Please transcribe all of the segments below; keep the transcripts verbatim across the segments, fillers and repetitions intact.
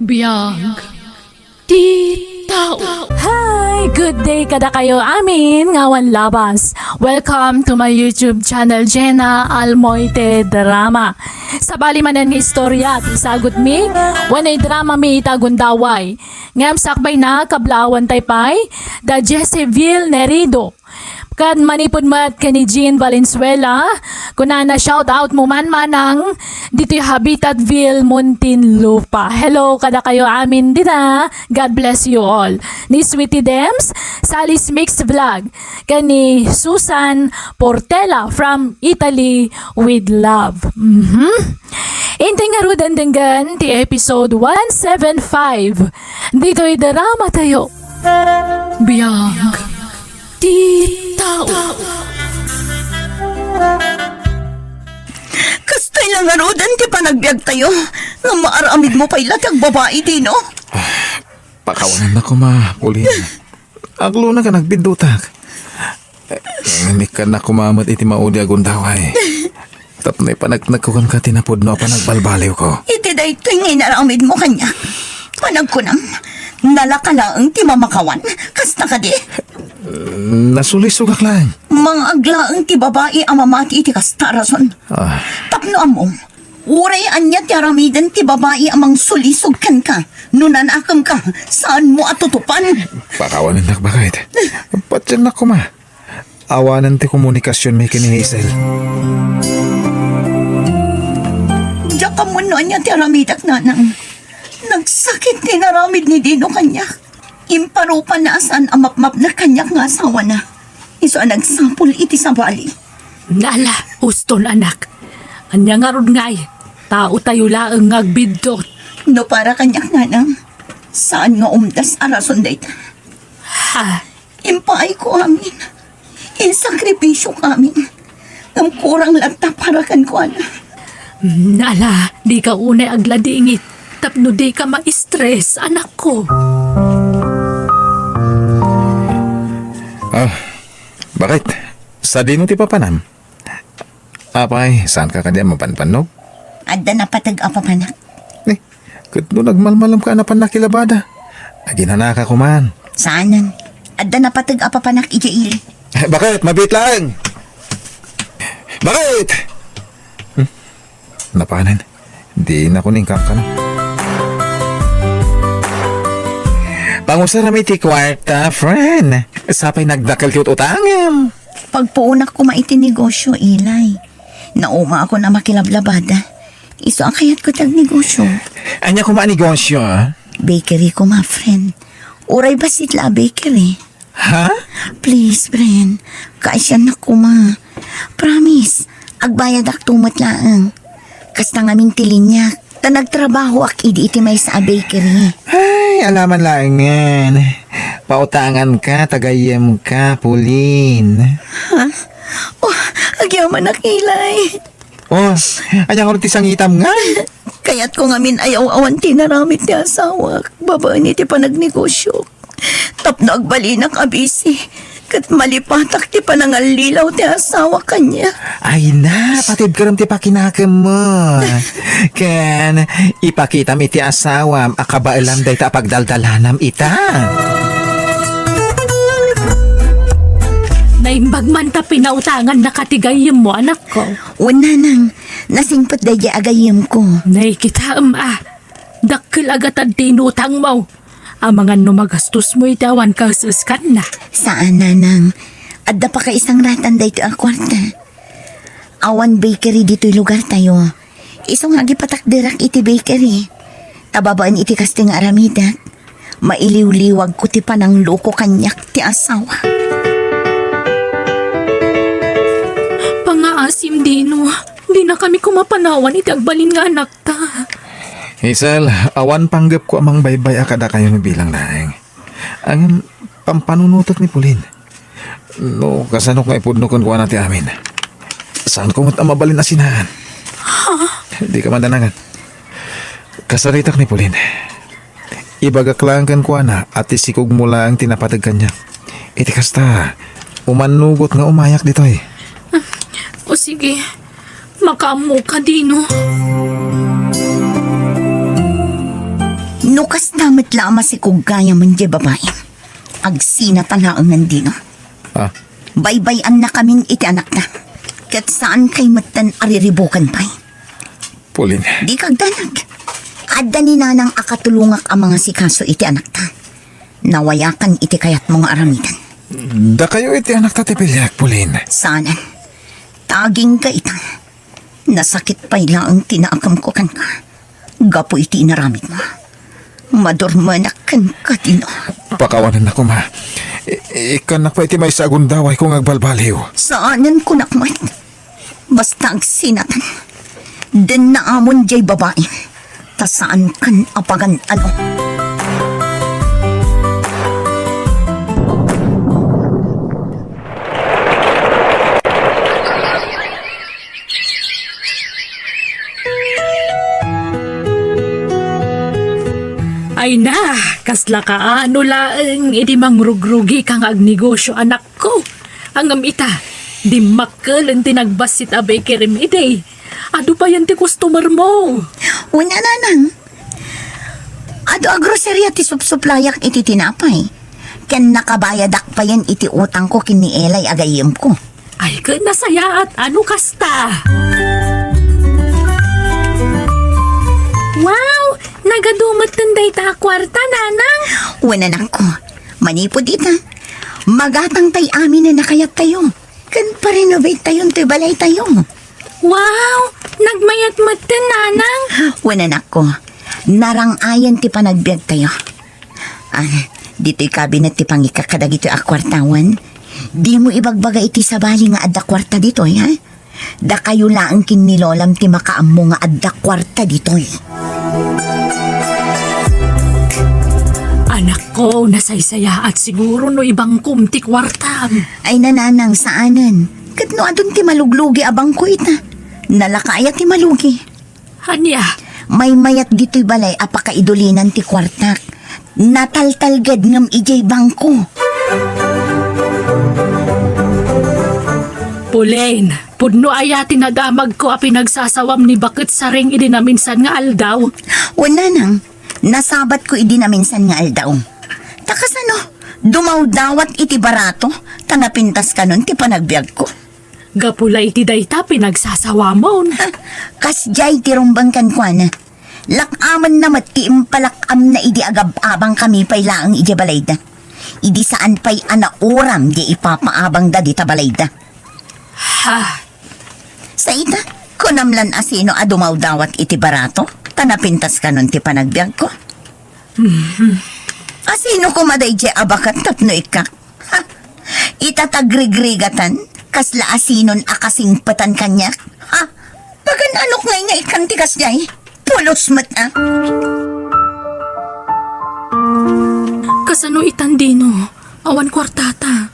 Biag ti tao. Hi! Good day kadakayo amin nga awan labas. Welcome to my YouTube channel, Jenna Almoite Drama. Sabali manen nga istorya ti isagutmi, wenno idramami ita gundaway. Ngem sakbayna, kablaawan tay pay da Jezebel Nerido. Ken manipud met ken ni Jean Valenzuela, kunana, "Shout out mo man, manang, ditoy Habitatville, Muntinlupa." Hello kadakayo amin dita. God bless you all. Ni Sweetie Dems, Sally's Mix Vlog, ken ni Susan Portela from Italy with love. Mhm. Intay ngaruden denggen ti episode one seven five ditoy drama tayo. Biag ti tao. Kastay la ngaruden ti panagbiagtayo, nga maaramidmo pay la ti agbabai, Dino. Pakawanannak koma, Pauline. Aglona ken agbiddutak. Ngem ikkannak koma met iti maudi a gundaway. Tapno ipaneknekko kenka ti napudno a panagbalbaliwko. Iti daytoy nga inaramidmo kaniak, panagkunam, nalaka laeng ti mamakawan. Kasta kadi? Nasulisogak laeng. Mangaglaeng ti babai a mamati iti kasta a rason. Ah. Tapno ammom, uray ania ti aramiden ti babai a mangsulisog kenka, no nanakemka, saanmo a tutupan. Pakawanennak, baket. Patiennak koma. Awanen ti komunikasionmi ken ni Hazel. Diak ammo no ania ti aramidak, nanang. Nagsakit ti inaramid ni Dino kaniak. Imparupana a saan a mapmapnek kaniak nga asawana. Isu a nagsapul iti sabali. Nala, uston, anak. Ania ngarud ngay? Taotayo laeng nga agbiddut. No para kaniak, nanang, saan nga umdas a rason dayta. Ha? Impaayko amin. Insakripisiok amin. Ngem kurang latta para kenkuana. Mm, ala, dika unay agladingit tapno dika ma-stress, anakko. Ah, baket? Sadino ti papanam? Apay, saanka kadi a mapanpannog? Adda napateg a papanak. Eh, ket no nagmalmalemka a napan nakilabada, aginanaka koman. Saanen. Adda napateg a papanak idiay ili. Eh, baket? Mabiit laeng. Baket? Hmm? Napanen? Dinakon inkakana. Pangusaram iti kuarta, friend. Sapay nagdakkel ti ut-utangem. Pagpuonak koma iti negosyo, Eli. Naumaakon a makilablabada. Isu a kayatko ti agnegosyo. Ania koma a negosyo, ah? Bakery koma, friend. Uray bassit la a bakery. Ha? Please, friend. Kaasiannak koma. Promise, agbayadakto met laeng. Kasta ngamin ti liniak. Ta nagtrabahoak idi iti maysa a bakery. Ay, alaman laengen. Pautanganka ta gayyemka, Pauline. Ha? Oh, agyamanak, Eli. Oh, ania ngarud ti sangitam nga? Kayatko ngamin a yaw-awan ti inaramid ti asawak babaen iti panagnegosyok. Tapno agbalinak a busy, ket malipatak ti panangallilaw ti asawa kaniak. Ay na, patibkerem ti pakinakemmo. Ken ipakitam iti asawam a kabaelam dayta a pagdaldalanam ita. Naimbag man ta pinautangannaka ti gayyemmo, anakko. Wen, nanang, nasingpet daydiay a gayyemko. Nay, kitaem a. Dakkel a gatad ti inutangmo. Amangan no magastosmo iti awan kaes-eskanna. Saan, nanang. Adda pakaisangratan daytoy a kuarta. Awan bakery ditoy lugartayo. Isu nga agipatakderak iti bakery. Ta babaen iti kastoy nga aramidak, mailiwliwagko ti panangloko kaniak ti asawa. Pangaasim, Dino. Dinakami koma panawan iti agbalin nga anakta. Hazel, awan panggepko a mangbaybay-a kadakayo no bilang laeng. Ngem, pampanunotek ni Pauline. No kasano nga ipudno kenkuana ti amin, saanko met a mabalin a sinaan. Ha? Dika mandanangan. Kasaritak ni Pauline. Ibagak laeng kenkuana a ti sikogmo laeng ti napateg kaniak. Iti kasta, umannugot nga umayak ditoy. O sige, makaammoka, Dino. No Kasta met la a masikog gayam diay babai. Agsinatan laengen, Dino. Ah? Baybay-annakamin iti anakta. Ket saankay metten a riribuken pay. Pauline. Dika agdanag. Adda ni nanang a katulongak a mangasikaso iti anakta. Nawayakan iti kayatmo nga aramiden. Dakayo iti anakta ti piliek, Pauline. Saanen. Tagingga ita. Nasakit pay laeng ti naakemko kenka. Gapu iti inaramidmo. Madurmenak kenka, Dino. Pakawanennak koma. I-, ikkannak pay iti maysa a gundawayko nga agbalbaliw. Saanen kunak met. Basta agsinatan. Denna amon diay babai. Ta saankan a pagan-ano. Ay na, kasla kaano laeng idi mangrugrugika nga agnegosio, anakko. Ngem ita, dimmakkel ti nagbassit a bakery idi. Adu payen ti customer mo. Wen a, nanang. Adu a groceria ti supsuplayak iti tinapay. Ken nakabayadak payen iti utangko ken ni Eli a gayyemko. Ay, ket nasayaat a no kasta. Wow! Nagadu metten dayta a kuarta, nanang. Wen, anakko. Manipud ita, magatangtay amin a nakayattayo. Ken parenovate tayon toy balaytayo. Wow! Nagmayat metten, nanang. Wen, anakko. Narang-ayen ti panagbiagtayo. Ah, ditoy kabinet ti pangikak kadagitoy a kuarta wen. Dimo ibagbaga iti sabali nga adda kuarta ditoy, ha? Dakayo laeng ken ni lolam ti makaammo nga adda kuarta ditoy. Anakko, nasaysayaat siguro no ibangkom ti kuartam. Ay, nanang, saanen. Ket no adun ti maluglugi a bangko ita, nalaka aya ti malugi. Ania? Maymayat ditoy balay a pakaidulinan ti kuartak. Nataltalged ngem idiay bangko. Pauline, pudno aya ti nadamagko a pinagsasawam ni baket Saring idi naminsan nga aldaw? Wen, nanang, nasabatko idi naminsan nga aldaw. Ta kasano, dumawdawat iti barato, ta napintas kanon ti panagbiagko. Gapu la iti dayta pinagsasawamon. Ha, kasdiay ti rumbeng kenkuana. Lak-amanna met ti impalak-amna idi agab-abangkami pay laeng idiay balayda. Idi saan pay a nauram diay ipapaabangda dita balayda. Ha? Sa ita, kunam lan a sino a dumawdawat iti barato, ta napintas kanon ti panagbiagko. Mhm. A sino koma daydiay a baket tapno ikkak? Ha? Ita ta grigrigatan, kasla a sinon a kasingpetan kaniak? Ha? Pagan-anok ngay nga ikkan ti kasdiay? Pulos met a. Kasano itan, Dino? Awan kuartata.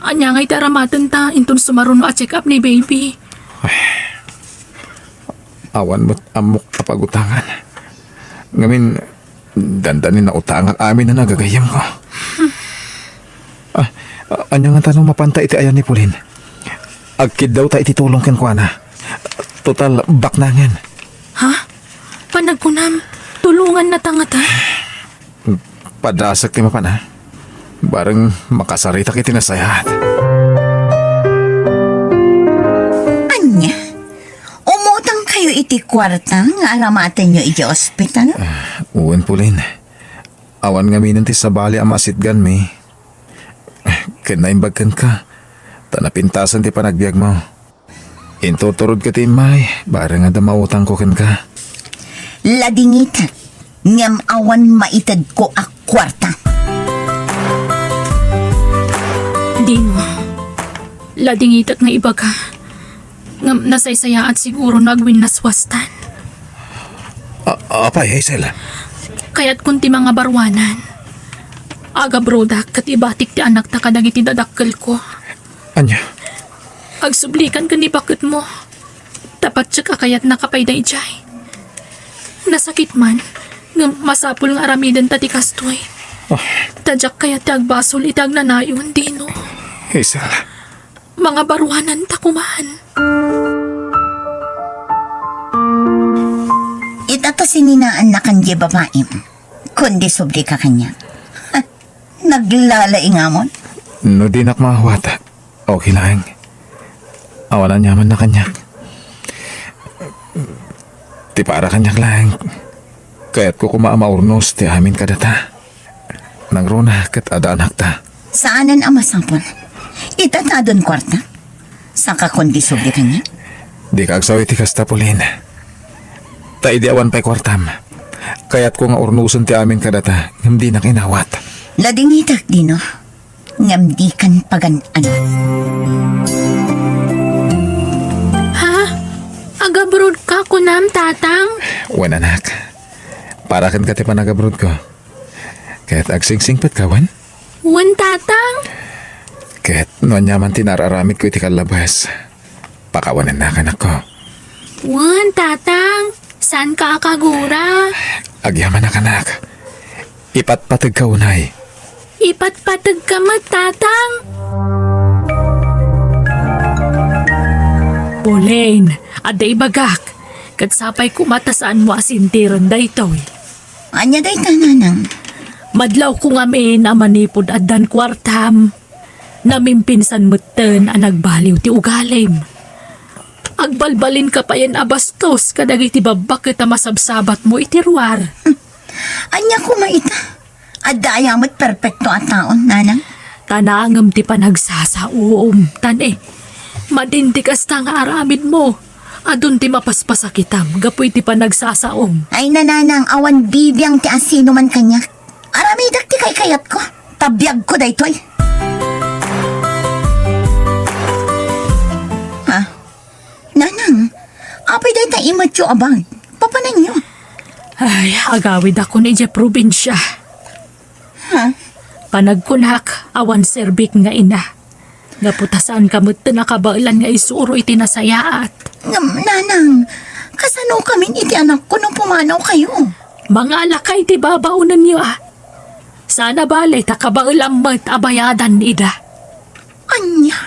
Ania ngay ti aramatenta inton sumaruno a check-up ni baby? Awan met ammok a pagutangan. Ngamin, dandani nautangak amin a nagagayyemko. Ah, ania ngata no mapanta iti ayan ni Pauline? Agkiddawta iti tulong kenkuana. Total, baknangen. Ha? Panagkunam, tulongannata ngata? Padasek ti mapan, ha? Bareng makasaritak iti nasayaat. Ania? Umutang kayo iti kuarta nga aramatenyo iti ospital? Ah, wen, Pauline. Awan ngaminen ti sabali a masitganmi. Ken naimbag kenka, ta napintasen ti panagbiagmo. Inturturodka ti immay, bareng adda mautangko kenka. Ladingitek, ngem awan maitedko a kuarta. Dino, ladingitek nga ibaga. Ngem nasaysayaat siguro no agwinnaswastan. A-, apay, Hazel? Kayatkon ti mangabaruanan. Agabrodak ket ibatik ti anakta kadagiti dadakkelko. Ania? Agsublikan ken ni baketmo. Ta patiek a kayatnaka pay daydiay. Nasakit man, ngem masapul nga aramidenta ti kastoy. Ah. Ta diak kayat ti agbasol iti agnanayon, Dino. Hazel. Mangabaruananta koman. Ita ta sininaannakan diay babaim. Kundi subli ka kaniak. Naglalaingamon? No dinak maawat, okay laeng. Awan aniamanna kaniak. Ti para kaniak laeng, kayatko koma a maurnos ti amin kadata. Nangruna ket adda anakta. Saanen a masapul. Ita ta adun kuarta. Saka kundi subli kaniak. Dika agsaw iti kasta, Pauline. Ta idi awan pay kuartam, kayatko nga urnosen ti amin kadata ngem dinak inawat. Ladingitek, Dino. Ngem dikan pagan-anon. Ha? Agabrodka kunam, Tatang? Wen, anak. Para kenka ti panagabrodko. Ket agsingsingpetka, wen? Wen, Tatang. Ket no aniaman ti naar-aramidko iti kallabas, pakawanennak, anakko. Wen, Tatang. Saanka a kagura? Agyamanak, anak. Ipatpategka unay. Ipatpategka met, Tatang. Pauline, adda ibagak. Ket sapay koma ta saanmo a sintiren daytoy. Ania dayta, Nanang? Madlawko ngamin a manipud addan kuartam, namimpinsan metten a nagbaliw ti ugalim. Agbalbalinka payen a bastos kadagiti babbaket a masabsabatmo iti ruar. Ania koma ita? Adda aya met perpekto a tao, Nanang? Ta naangem ti panagsasaom, tan, eh, madi ti kasta nga aramidmo. Adun ti mapaspasakitam gapu iti panagsasaom. Ay, Nanang, awan bibiang ti asinoman kaniak. Aramidek ti kaykayatko. Ta biagko daytoy. Ha? Nanang, apay dayta imatyo a bag? Papananyo? Ay, agawidakon idiay probinsia. Ha? Panagkunak, awan serbik nga ina. Gapu ta saanka metten a kabaelan nga isuro iti nasayaat. Ngem, Nanang, kasanokamin iti anakko no pumanawkayo? Mangalaka iti babaonenyo, a. Saan a bale ta kabaelam met a bayadan ida. Ania?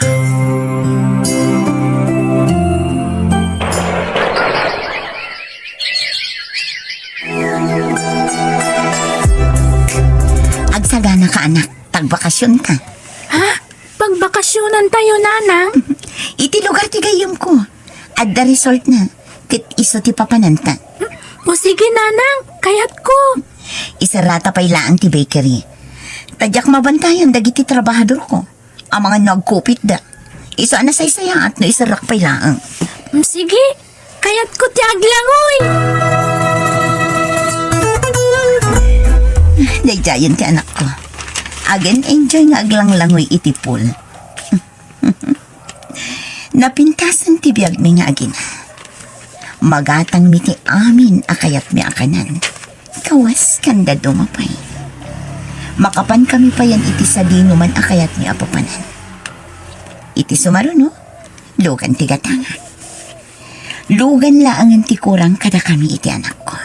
Agsaganaka, anak. Pagbakasionta. Ha? Pagbakasionantayo, Nanang? Iti lugar ti gayyemko. Adda resortna. Ket isu ti papananta. O sige, Nanang. Kayatko. Isarata pay laeng ti bakery. Ta diak mabantayan dagiti trabahadorko. Amangan no agkupitda. Isu a nasaysayaat no iserrak pay laeng. Mm, sige, kayatko ti aglangoy. Daydiayen ti anakko. Agen-enjoy nga aglanglangoy iti pool. Napintasan ti biagmi nga agina. Magatangmi ti amin a kayatmi a kanan. Kawas kan dadduma pay. Makapankami payen iti sadinoman a kayatmi a papanan. Iti sumaruno, lugan ti gatangak. Lugan laengen ti kurang kadakami iti anakko.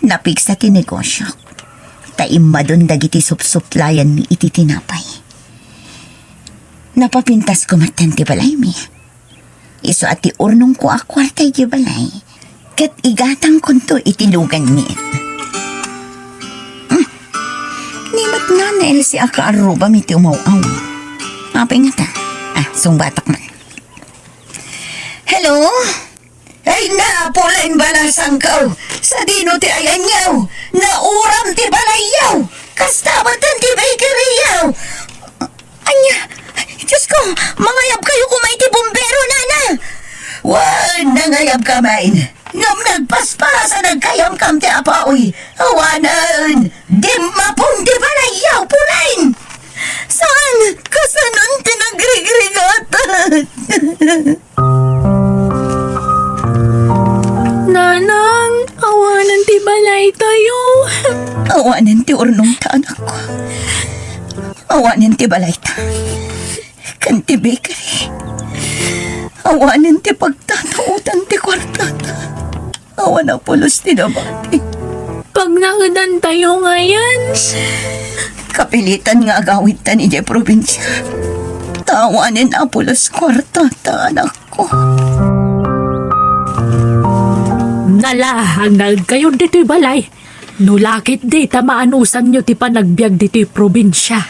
Napigsa ti negosiok, ta immadon dagiti supsuplayanmi iti tinapay. Napapintasko metten ti balaymi. Isu a ti urnongko a kuarta iti balay, ket igatangkonto iti luganmi. Hmm. Ni met nga ni Elsie a kaarrubam iti umaw-aw. Apay ngata? Ah, sungbatak man. Hello? Ay, napulen balasangko. Sadino ti ayanyo? Nauram ti balayyo. Kasta met ti bakeryyo. Ania? Diosko, mangayabkayo koma iti bumbero, Nana! Wen, nangayabkamin. Ngem nagpaspas a nagkayamkam ti apuy. Awanen, dimmapon ti balayyo, Pauline! Saan? Kasanon ti nagrigrigatan? Nanang, awanen ti balaytayo. Awanen ti urnongta, anakko. Awanen ti balayta. Ken ti bakery. Awanen ti pagtataotan ti kuartata. Awan a pulos ti nabati. Pagnaedantayo ngayen. Kapilitan nga agawidtan idiay probinsia. Ta awanen a pulos kuartata, anakko. Nala, agnaedkayo ditoy balay. No la ketdi ta maanusanyo ti panagbiag ditoy probinsia.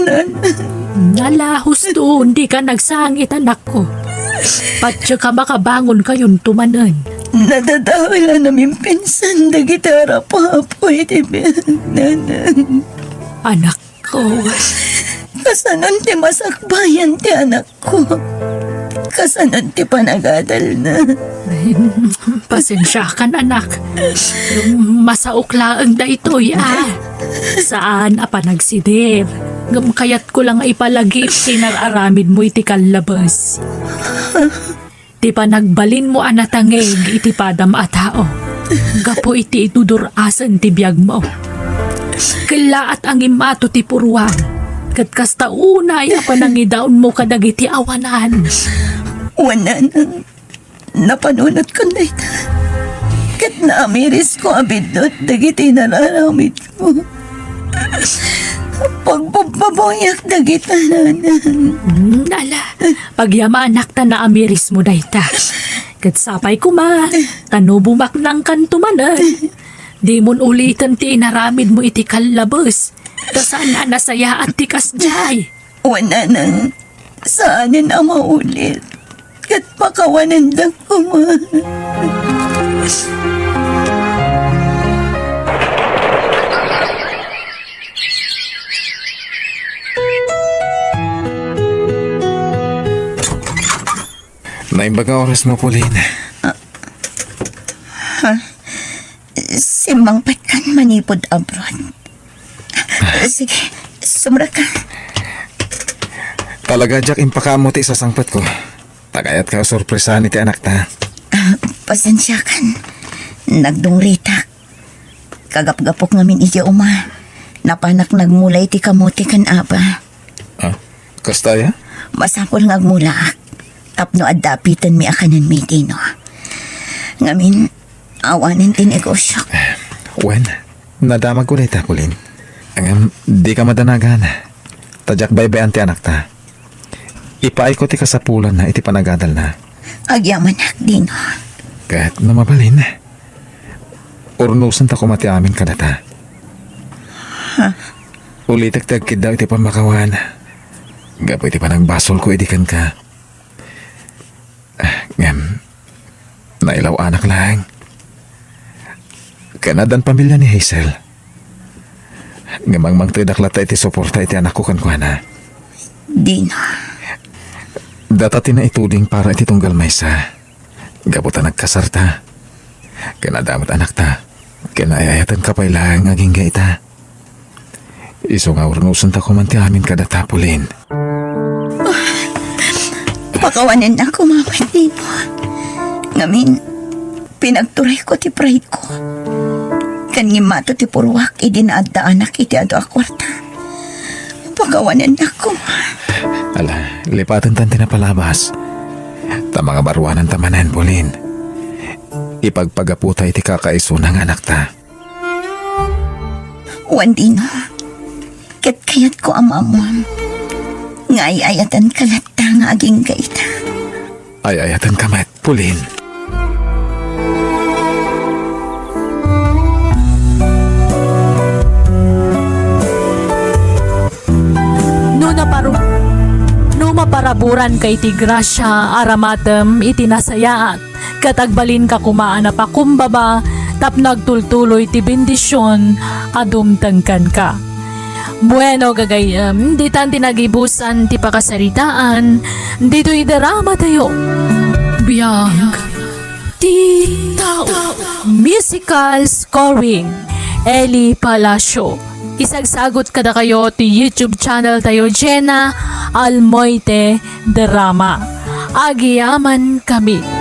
Nan- Nala, husto, dika nagsangit, anakko. Patse ka makabangon kayonto manen. Nadadael a namimpinsan dagiti arapapo iti biag, Nanang. Anakko. Kasanon ti masakbayan ti anakko? Kasanon ti panagadalna? Pasensiakan, anak. Masaok laeng daytoy, a. Saan a panagsider. Ngem kayatko la nga ipalagip ti nar-aramidmo iti kallabes. Ti panagbalinmo a natangig iti padam a tao gapu iti idudur-asen ti biagmo. Kellaat a ngimmato ti purruam, ket kasta unay a panangidaonmo kadagiti awanan. Wen, Nanang, napanunotkon dayta, ket naamirisko a biddut dagiti nararamidko. Pagpabpabuyak dagita, Nanang. Hmm, ala, pagyamanak ta naamirismo dayta. Ket sapay koma, ta no bumaknangkanto manen, dimon uliten ti inaramidmo iti kallabes, ta saan a nasayaat ti kasdiay. Wen, Nanang, saanen a maulit. Ket pakawanendak koma. Naimbag nga orasmo, Pauline. Ah. Ha? Simmangpetkan manipud abroad. Sige, sumrek ka. Talaga, Jack, impakaammo ti isasangpetko. Ta kayatka a sorpresaen iti anakta. Ah, pasensiakan. Nagdungritak. Kagapgapok ngamin idiay uma. Napanak nagmula iti kamote ken aba. Ah, kasta aya? Masapul nga agmulaak tapno adda apitenmi a kanenmi, Dino. Ngamin, awanen ti negosiok. Wen, nadamagko dayta, Pauline. Ngem, dika madanagan. Ta diak baybay-an ti anakta. Ipaayko ti kasapulanna iti panagadalna. Agyamanak, Dino. Ket no mabalin, urnosenta koma ti amin kadata. Ha? Ulitek ti agkiddaw iti pammakawan gapu iti panangbasolko idi kenka. Ah, ngem, nailaw-anak laeng. Ken addan pamilia ni Hazel. Ngem mangmangtedak latta iti suporta iti anakko kenkuana. Dina. Data ti naituding para iti tunggal maysa. Gapu ta nagkasarta. Ken adda met anakta. Ken ay-ayatenka pay laeng agingga ita. Isu nga urnosenta koman ti amin kadata, Pauline. Pakawanennak koma met, Dino. Ngamin, pinagturayko ti pride ko. Ken ngimmato ti purruak idi naaddaanak iti adu a kuarta. Pakawanennak koma. Ala, lipatentan ti napalabas. Ta mangabaruananta manen, Pauline. Ipagpagaputa iti kakaisuna nga anakta. Wen, Dino, ket kayatko a maammuam nga ay-ayatenka latta nga agingga ita. Ay-ayatenka met, Pauline. No naparu-, no maparaburanka iti grasia, aramatem iti nasayaat, ket agbalinka koma a napakumbaba tapno agtultuloy ti bendision a dumteng kenka. Bueno, gagayyem, ditan ti nagibusan ti pakasaritaan ditoy drama tayo. Biag ti tao. Musical scoring, Eli Palacio. Isagsagut kadakayo ti YouTube channel tayo, Jenna Almoite Drama. Agyamankami.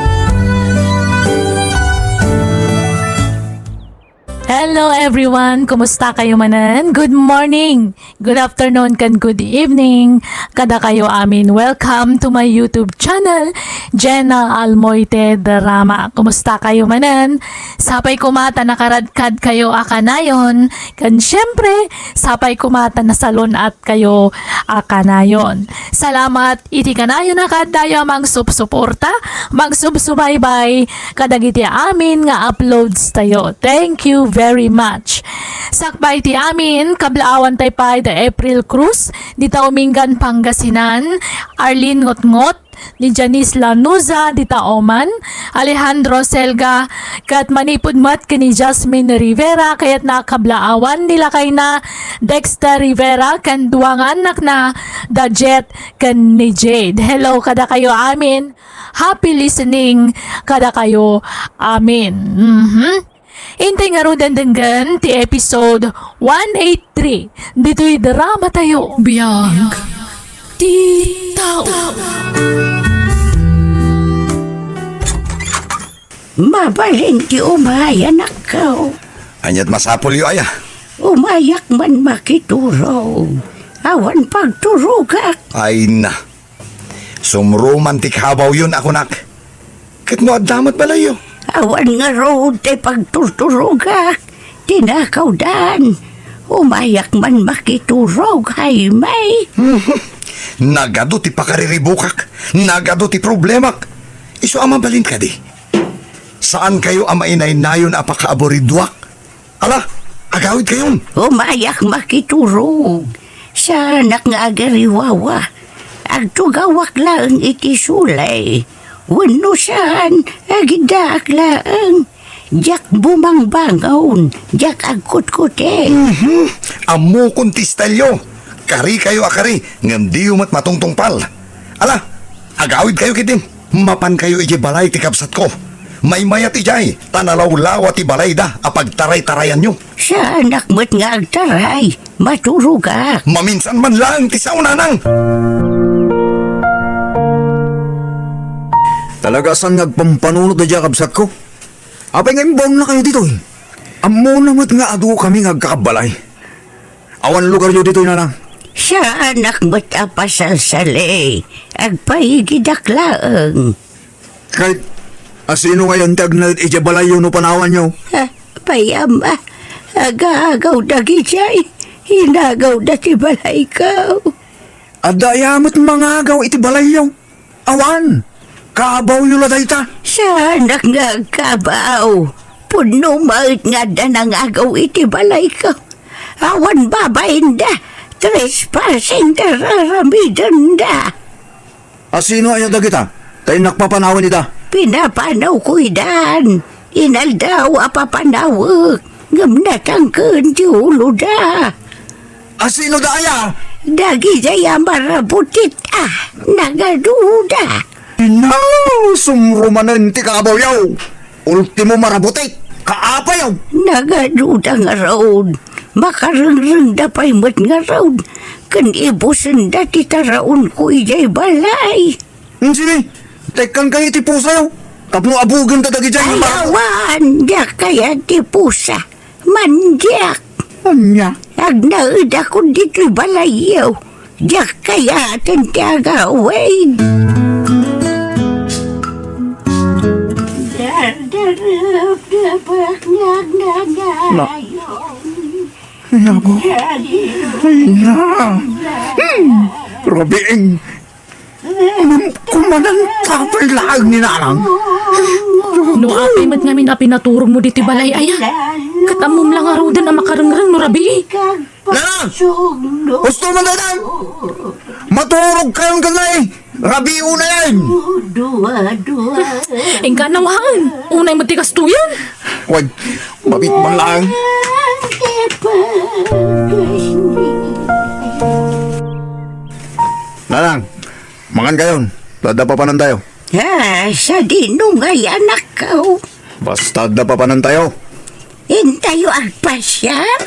Hello everyone! Kumusta kayo manen? Good morning, good afternoon, ken good evening kadakayo amin. Welcome to my YouTube channel, Jenna Almoite Drama. Kumusta kayo manen? Sapay koma ta nakaradkad kayo a kanayon, ken siyempre, sapay koma ta nasalun-at kayo a kanayon. Salamat iti kanayon a kaaddayo a mangsupsuporta, magsubsubaybay kadagiti amin nga uploads tayo. Thank you very much. Sakbay ti amin, kablaawan tay pay da April Cruz, dita Umingan, Pangasinan, Arlene Ngotngot, ni Janice Lanuza, dita Oman, Alejandro Selga, ket manipud met ken ni Jasmine Rivera, kayatna a kablaawan ni lakayna Dexter Rivera, ken dua nga annakna, da Jet ken ni Jade. Hello kadakayo amin. Happy listening kadakayo amin. Mhm. Intay ngaruden denggen ti episode one eight three ditoy drama tayo. Biag ti tao. Mabalin ti umay, anakko. Ania't masapulyo aya? Umayak man makiturog. Awan pagturogak. Ay na. Sumruman ti kabawyon a kunak. Ket no adda met balayyo? Awan ngarud ti pagturturogak. Tinakawdan. Umayak man makiturog, Jaime. Nagadu ti pakariribukak. Nagadu ti problemak. Isu a mabalin kadi? Saankayo a mainaynayon a pakaaburiduak? Ala, agawidkayon. Umayak makiturog. Saanak nga agariwawa. Agtugawak laeng iti sulay. Wenno saan, agiddaak laeng. Diak bumangbangon, diak agkutkutek. Mhm. Ammokon ti stylyo. Karikayo a kari, ngem diyo met matungtungpal. Ala, agawidkayo ketdin. Mapankayo idiay balay ti kabsatko. Maymayat idiay, ta nalawlawa ti balayda a pagtaraytarayanyo. Saanak met nga agtaray, maturogak. Maminsan man laeng ti sao, nanang. Talaga a saan nga agpampanunot daydiay a kabsatko? Apay nga imbaonnakayo ditoy? Ammona met nga adukami nga agkakabbalay. Awan lugaryo ditoy, nanang. Saanak met a pasalsali. Agpaigidak laeng. Ket asino ngayon ti agnaed idiay balayyo no panawanyo? Ah, pay, ama, aga-agaw dagijay. Inagawda ti balayko. Adda aya met mangagaw iti balayyo? Awan. Kabawyo la dayta. Saanak nga agkabaw. Pudno met nga adda nangagaw iti balayko. Awan babainda. Trespassing ti raramidenda. Asino aya dagita? Ta innak papanawen ida. Pinapanawko idan. Inaldaw a papanawek, ngem natangken ti uloda. Asino da aya? Dagijay a marabutit a nagaduda. Ina, sumrumanen ti kabawyo. Ultimo marabutit, kaapayo. Nagaduda ngarud. Makarengrengda pay met ngarud. Ken ibusenda ti taraonko idiay balay. Sige, tekkan kayo iti pusayo. Tapno abugen ta dagiti ay, awan, diak kayat ti pusa. Mandiak. Ania? Agnaedakon ditoy balayyo. Diak kayaten ti agawid. Dardarap, dapak, nagnanayon. Ay, abo. Ay, na. Hmm. Rabiin. Ngem kumananta pay laeng ni Nanang. No apay met ngamin a pinaturogmo ditoy balay aya, ket ammom la ngaruden a makarengreng no rabii. Nanang! Husto man daytan! Maturogkayon ken nay! Rabii unayen! Inka nawaen! Unay met ti kastoyen! Wen, mabit man laeng. Nanang, mangan kayon. Ta adda papanantayo. Ah, sadino ngay, anakko? Basta adda papanantayo. Intayo agpasiar?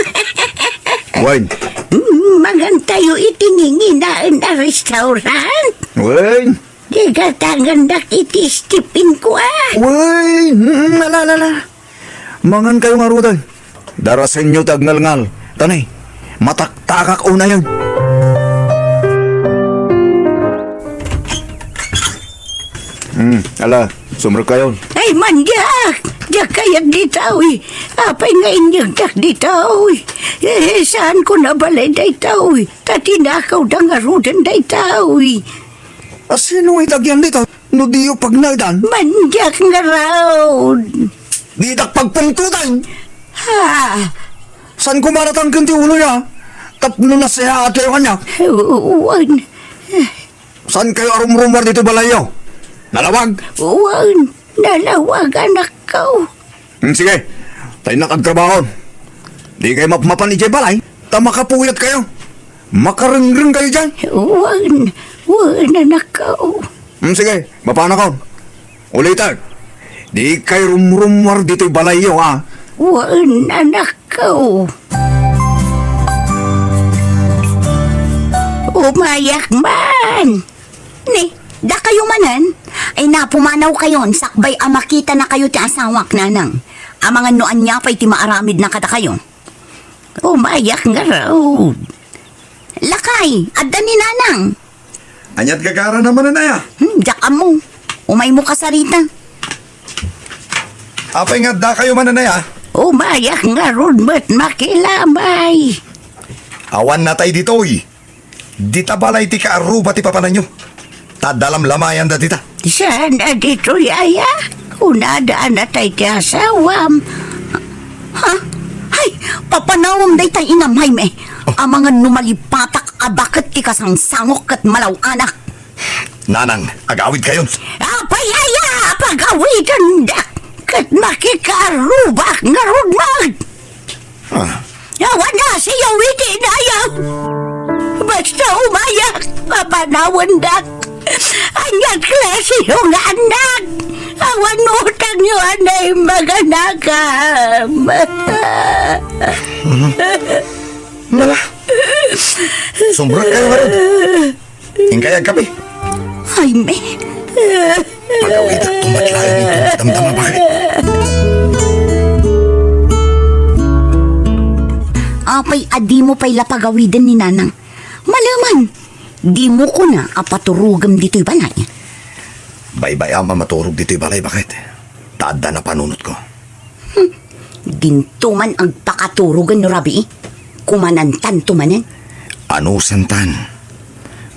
Wen. Mm, mangantayo iti nginginaen a restaurant? Wen. Di gatangandak iti stipinko, ah. Wen. Mm, ala, ala, ala. Mangan kayo ngaruden. Darasenyo ti agngalngal. Tanay, mataktakak unayen. Hmm, ala, sumrek kayon. Ay, mandiak! Diak kayat ditoy. Apay nga inyegdak ditoy? Eh, saanko a balay daytoy? Ta tinakawda ngaruden daytoy. Asino nga itagyan ditoy? No diyo pagnaedan? Mandiak ngarud. Didak pagpungtotan. Ah, Saan ko maratangken ti uloyo, a? Tapno nasayaat kayo kaniak. Wen. Saan kayo a rumrummuar ditoy balayyo? Nalawag? Wen, nalawag, anakko. Hmm, sige, ta innak agtrabahon. Di kayo mapmapan idiay balay, ta makapuyat kayo. Makarengreng kayo diay. Wen, wen, anakko. Hmm, sige, mapanakon. Ulitek, di kayo rumrummuar ditoy balayyo, a? Wen, anakko. Umayak man. Ni, dakayo manen? Ay, napumanaw kayon, sakbay a makitanakayo ti asawak, nanang. Amangan no ania pay ti maaramidna kadakayo. Umayak ngarud. Lakay, adda ni nanang. Ania't gagara na manen aya? Hmm, diak ammo. Umaymo kasarita. Apay nga adda kayo manen aya? Umayak ngarud met makilamay. Awan natay ditoy. Dita balay ti kaarruba ti papananyo. Ta adda lamlamayanda dita. Saan a ditoy aya? Kunada a natay ti asawam. Ha? Hay, papanawem dayta inam, Jaime. Oh. Amangan no malipatak a baket ti kasangsangok ket malaw-anak. Nanang, agawid kayon. Apay aya a pagawidendak ket makikaarrubak ngarud met. Ah. Awan a siyaw iti dayag. Basta umayak, papanawendak. Ania't klasiyo nga anak? Awan utangyo a naimbag a nakam. Nala, sumrek kayo ngarud. Inkay agkape. Jaime. Pagawidak to met laeng iti damdama, baket. Apay a dimo pay la pagawiden ni nanang? Maleman, dimo kuna a paturogem ditoy balay. Baybay-am a maturog ditoy balay, baket. Ta adda napanunotko. Hmm. Dinto man agpakaturogen no rabii. Kumanantanto manen. Anusantan.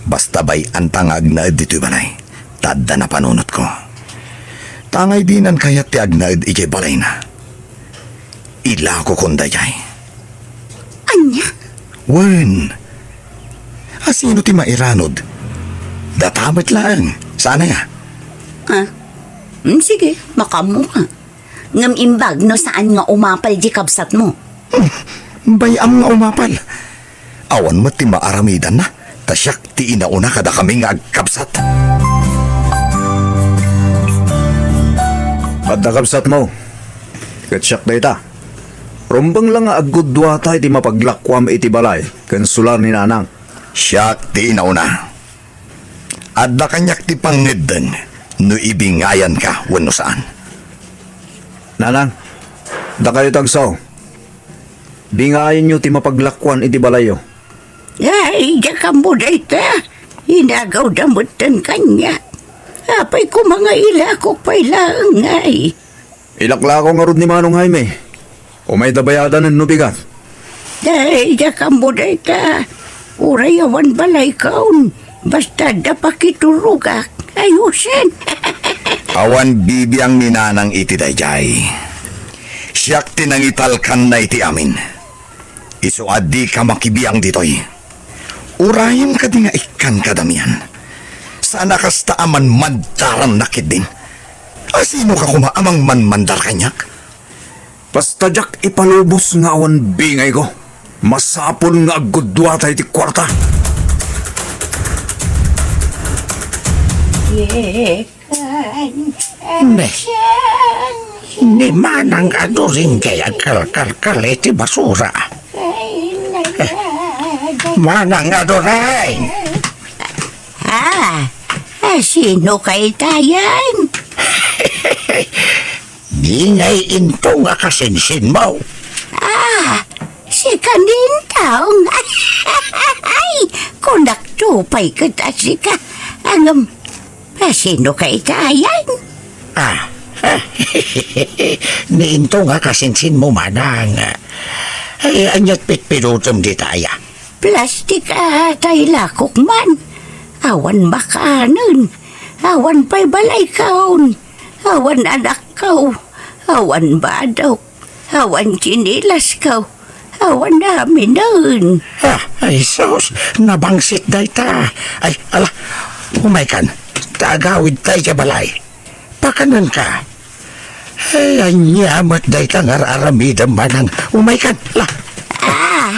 Basta bay-anta nga agnaed ditoy balay. Ta adda napanunotko. Tangay dinan kayat ti agnaed idiay balayna. Ilakokon daydiay. Ania? Wen. Asino ti mairanod? Data met laeng. Saan aya? Ha? Hmm, sige, makaammoka. Ngem imbag no saan nga umapal di kabsatmo. Hmm, bay-am nga umapal. Awan met ti maaramidanna, ta siak ti inauna kadakami nga agkabsat. Adda kabsatmo, ket siak dayta. Rumbeng la nga aggudduata iti mapaglakuam iti balay ken sular ni nanang. Siak ti inauna. Adda kaniak ti pangngedden no ibingayanka wenno saan. Nanang, dakayo tagsaw. Bingayanyo ti mapaglakuan iti balayyo. Ay, diak ammo dayta. Inagawda metten kaniak. Apay koma nga ilakok pay laeng ngay. Ilaklako ngarud ni Manong Jaime. Umayda bayadanen no bigat. Ay, diak ammo dayta. Uray awan balaykaon. Basta adda pakiturogak. Ayusen. Awan bibiang ni nanang iti daydiay. Siak ti nangitalkanna iti amin. Isu a dika makibiang ditoy. Urayem kadi nga ikkan kadamian. Saan a kasta a manmandarannak ketdin. Asinoka koma a mangmanmandar kaniak? Basta diak ipalubos nga awan bingayko. Masapul nga aggudduata iti kuarta. Ne, ni Manang Aduring kay agkalkalkal iti basura. Manang Aduring! Ah, ah, sino kay tayan? Bingay into nga kasinsinmo. Ah, sika Nintong. Ay, kunakto pay ket a sika. Ngem, a sino kay tayan? Ah, ni Intong a kasinsinmo, Manang. Ay, ania't pitpidutem dita aya? Plastik a tay lakok man. Awan makanen. Awan pay balaykaon. Awan anakko. Awan badok. Awan tsinelas ko. Awan aminen. Ah, ay sus, nabangsit dayta. Ay, ala, umaykan. Ta agawidta idiay balay. Pakanenka. Ay, ania met dayta nga ar-aramidem, manang. Umaykan, la. Ah.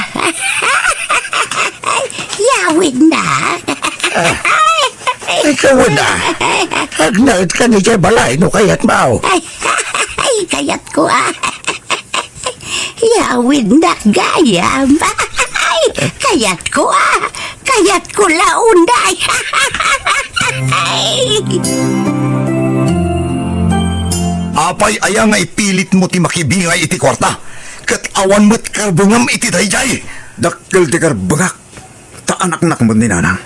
Yawidna. Ah. Ikaw na. Agnaedkan idiay balay no kayatmo. Ay, ay, kayatko, ah. Yawidnak gayam. Kayatko, ah. Kayatko la unay. Apay aya nga ipilitmo ti makibingay iti kuarta? Ket awan met karbengam iti daydiay. Dakkel ti karbengak. Ta anaknak met ni nanang.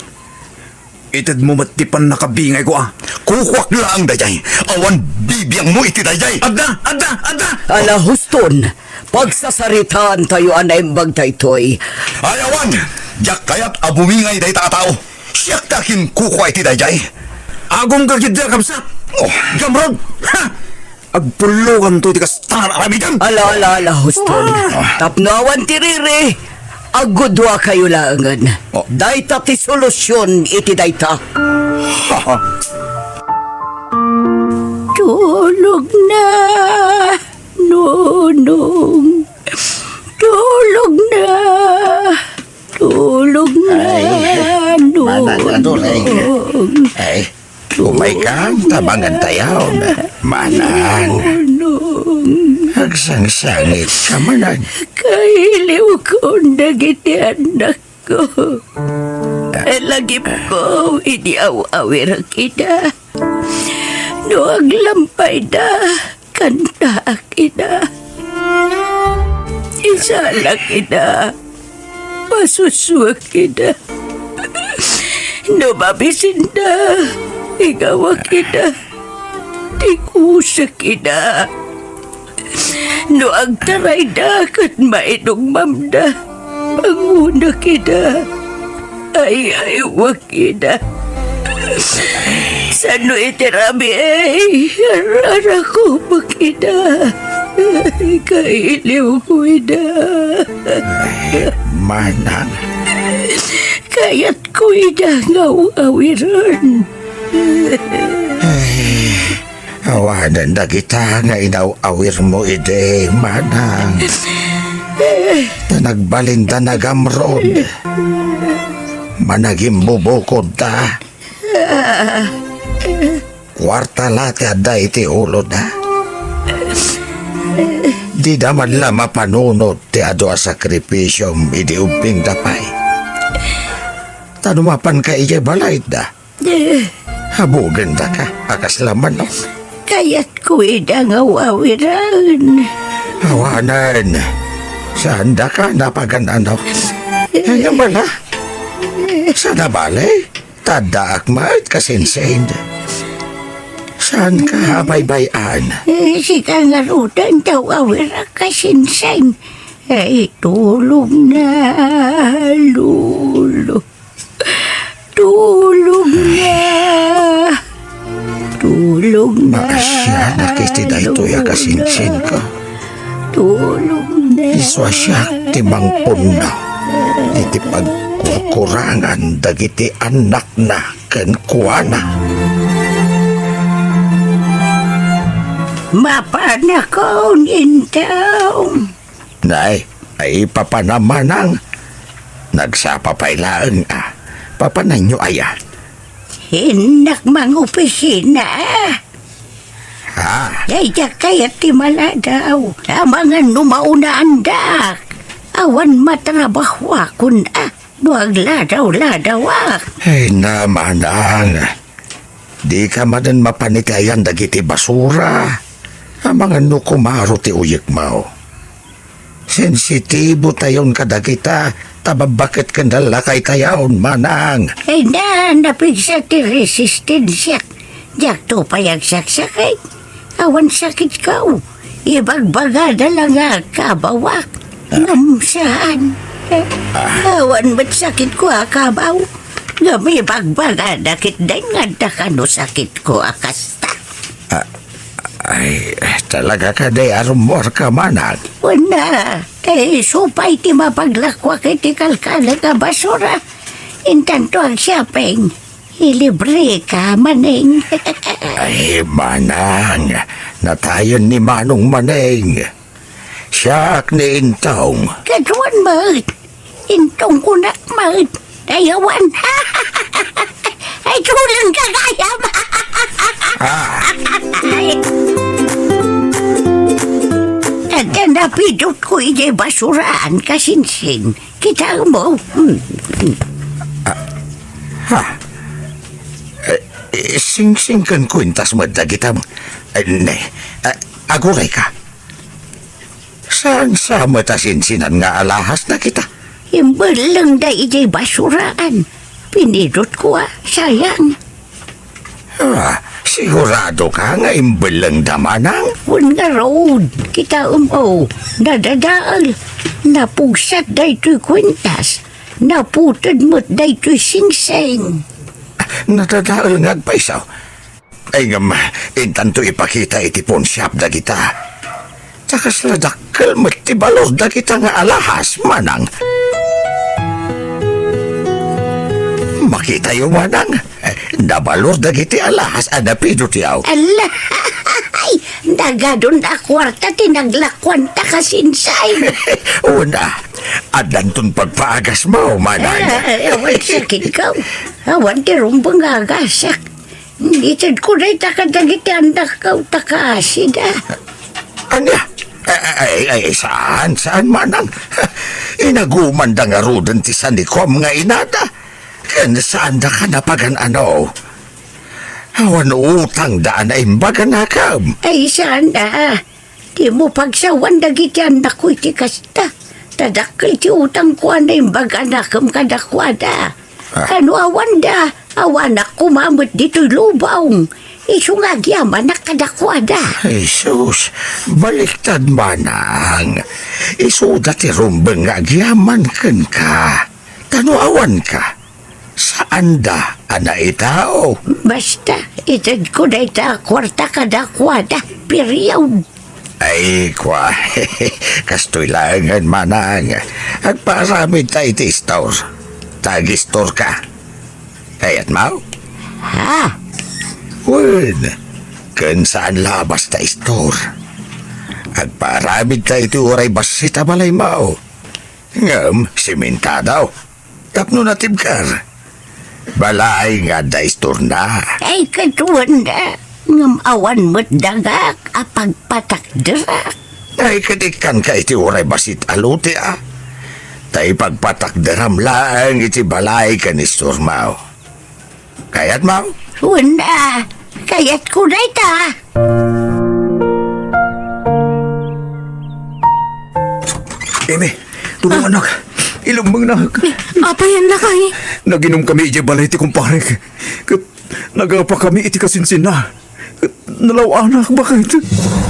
Itedmo met ti pannakabingayko, a. Kukuak laeng daydiay. Awan bibiangmo iti daydiay. Adda! Adda! Adda! Ala, huston! Pagsasaritaantayo a naimbag daytoy. Ay, awan! Diak kayat a bumingay dayta a tao. Siak ti akinkukua iti daydiay. Agum ka ketdi a kabsat. Oh. Gamron! Ha! Agpullokanto iti kasta nga aramidem. Ala, ala, ala, huston. Ah. Tapno awan ti riri, agguduakayo laengen. Oh. Dayta ti solusion iti dayta. Tulogna, Nonong. Tulogna. Tulogna, Ay, Nonong. Manang, ano, Nay? Ay, Umaykan, tabangan tayo. Manang. Nonong. Agsangsangit ka, manang. Kailiwkon dagiti annakko. Lagipko idi aw-awirek ida. No aglampayda, kantaak ida. Isalak ida. Pasusuak ida. No mabisinda, igawak ida. Tikusak ida. No agtarayda ket mainugmamda, pangunak ida. Ay-aywak ida. Sano iti rabii, ar-arakobek ida. Kailiwko ida. Ay, manang. Kayatko ida nga aw-awiren. Ay, awanen dagita nga inaw-awirmo idi, manang. Ta nagbalinda nagamron. Managimbubukodda. Kuarta la ti adda iti ulona. Dida man la mapanunot ti adu a sakripisiom idi ubbingda pay. Ta no mapanka idiay balayda, habugandaka a kasla manok. Kayatko ida nga aw-awiren. Awanen. Saandaka napagan-ano. Ay, bala. Sana bale? Taddaak met, kasinsin. Saanka a baybay-an? Eh, sika ngaruden ti aw-awirak, kasinsin. Ay, tulogna, Lolo. Tulogna. Tulogna. Maasianak iti daytoy a kasinsinko. Tulogna. Isu a siak ti mangpunna iti pagkurkurangan dagiti annakna kenkuana. Mapanakon intaw. Nay, ay papanam manang. Nagsapa pay laeng a. Papananyo aya? Innak mangopisina. Ha? Daydiak kayat ti maladaw. Amangan no maunaandak. Awan matrabahoakon a. No agladaw-ladawak. Ay, na, manang. Dika manen mapan iti ayan dagiti basura. Amangan no kumaro ti uyekmo. Sensitibo tayon kadagita, ta babbaket ken lakay tayon, manang. Ay na, napigsa ti resistensiak. Diakto pay agsaksakit. Awan sakitko. Ibagbagada la nga agkabawak. Ah. Ngem saan. Ah. Awan met sakitko a kabaw. Ngem ibagbagada ketdin nga adda kano sakitko a kasta. Ah, Ay, talaga kadi a rummuarka, manang? Wen a, ta isu pay ti mapaglakuak iti kalkalek a basura. Intanto agshopping, ilibreka, Maneng. Ay, manang, natayen ni Manong Maneng. Siak ni Intong. Kaduan met. Intong kunak met. Ay, awan. Ay, tuleng ka gayam. Ah. Adda napidutko idiay basuraan, kasinsing. Kitaem mo. Hmm. Ha? Eh, eh, singsing ken kuentas met dagita. Eh, ne, eh, agurayka. Saan sa met a sinsinan nga alahas dagita? Imbellengda idiay basuraan. Pinidutko a, sayang. Ah, siguradoka nga imbellengda, manang? Wen ngarud, kitaem, o, nadadael. Napugsat daytoy kuentas. Naputed met daytoy singsing. Nadadael nga agpayso. Ay, ngem, intanto ipakita iti pawnshop dagita. Ta kasla dakkel met ti balor dagita nga alahas, manang. Makitayo, manang. Nabalor dagiti alahas a napidutyo. Alla! Ay, nagadun a kuarta ti naglakuanta, kasinsing. Wen a, addanton pagpaagasmo, manang. Ay, awan sakitko. Awan ti rumbeng nga agasak. Itedko dayta kadagiti annakko ta kaasida. Ania? Ay, ay, ay, ay, saan, saan, manang? Inagumanda ngaruden ti sanikuam nga inada. Ken saandaka napagan-ano? Awan utangda a naimbag a nakem. Ay, saan a? Dimo pagsawan dagiti annakko iti kasta. Ta dakkel ti utangko a naimbag a nakem kadakuada. Ah. Kano awanda, awanak koma met ditoy lubong. Isu nga agyamanak kadakuada. Jesus, baliktad, manang. Isuda ti rumbeng nga agyaman kenka. Ta no awanka, saanda a naitao. Basta, itedko dayta a kuarta kadakuada. Period. Ay, kua, kastoy laengen, manang. Agpaaramidta iti istor. Ta agistorka. Kayatmo? Ha? Wen, ken saan la a basta istor. Agpaaramidta iti uray bassit a balaymo. Ngem, simentado. Tapno natibker. Balay nga adda istorna. Ay, kaduanda. Ngem awan met dagak a pagpatakderak. Ay, ket ikkanka iti uray bassit a lote, a. Ta ipagpatakderam laeng iti balay ken istormo. Kayatmo? Wen a, kayatko dayta. Eme, tulonganak. Ilummengnak. Apay, lakay? Naginomkami idiay balay ti kumparek. Ket nagapakami iti kasinsinna. Ket nalaw-anak, baket.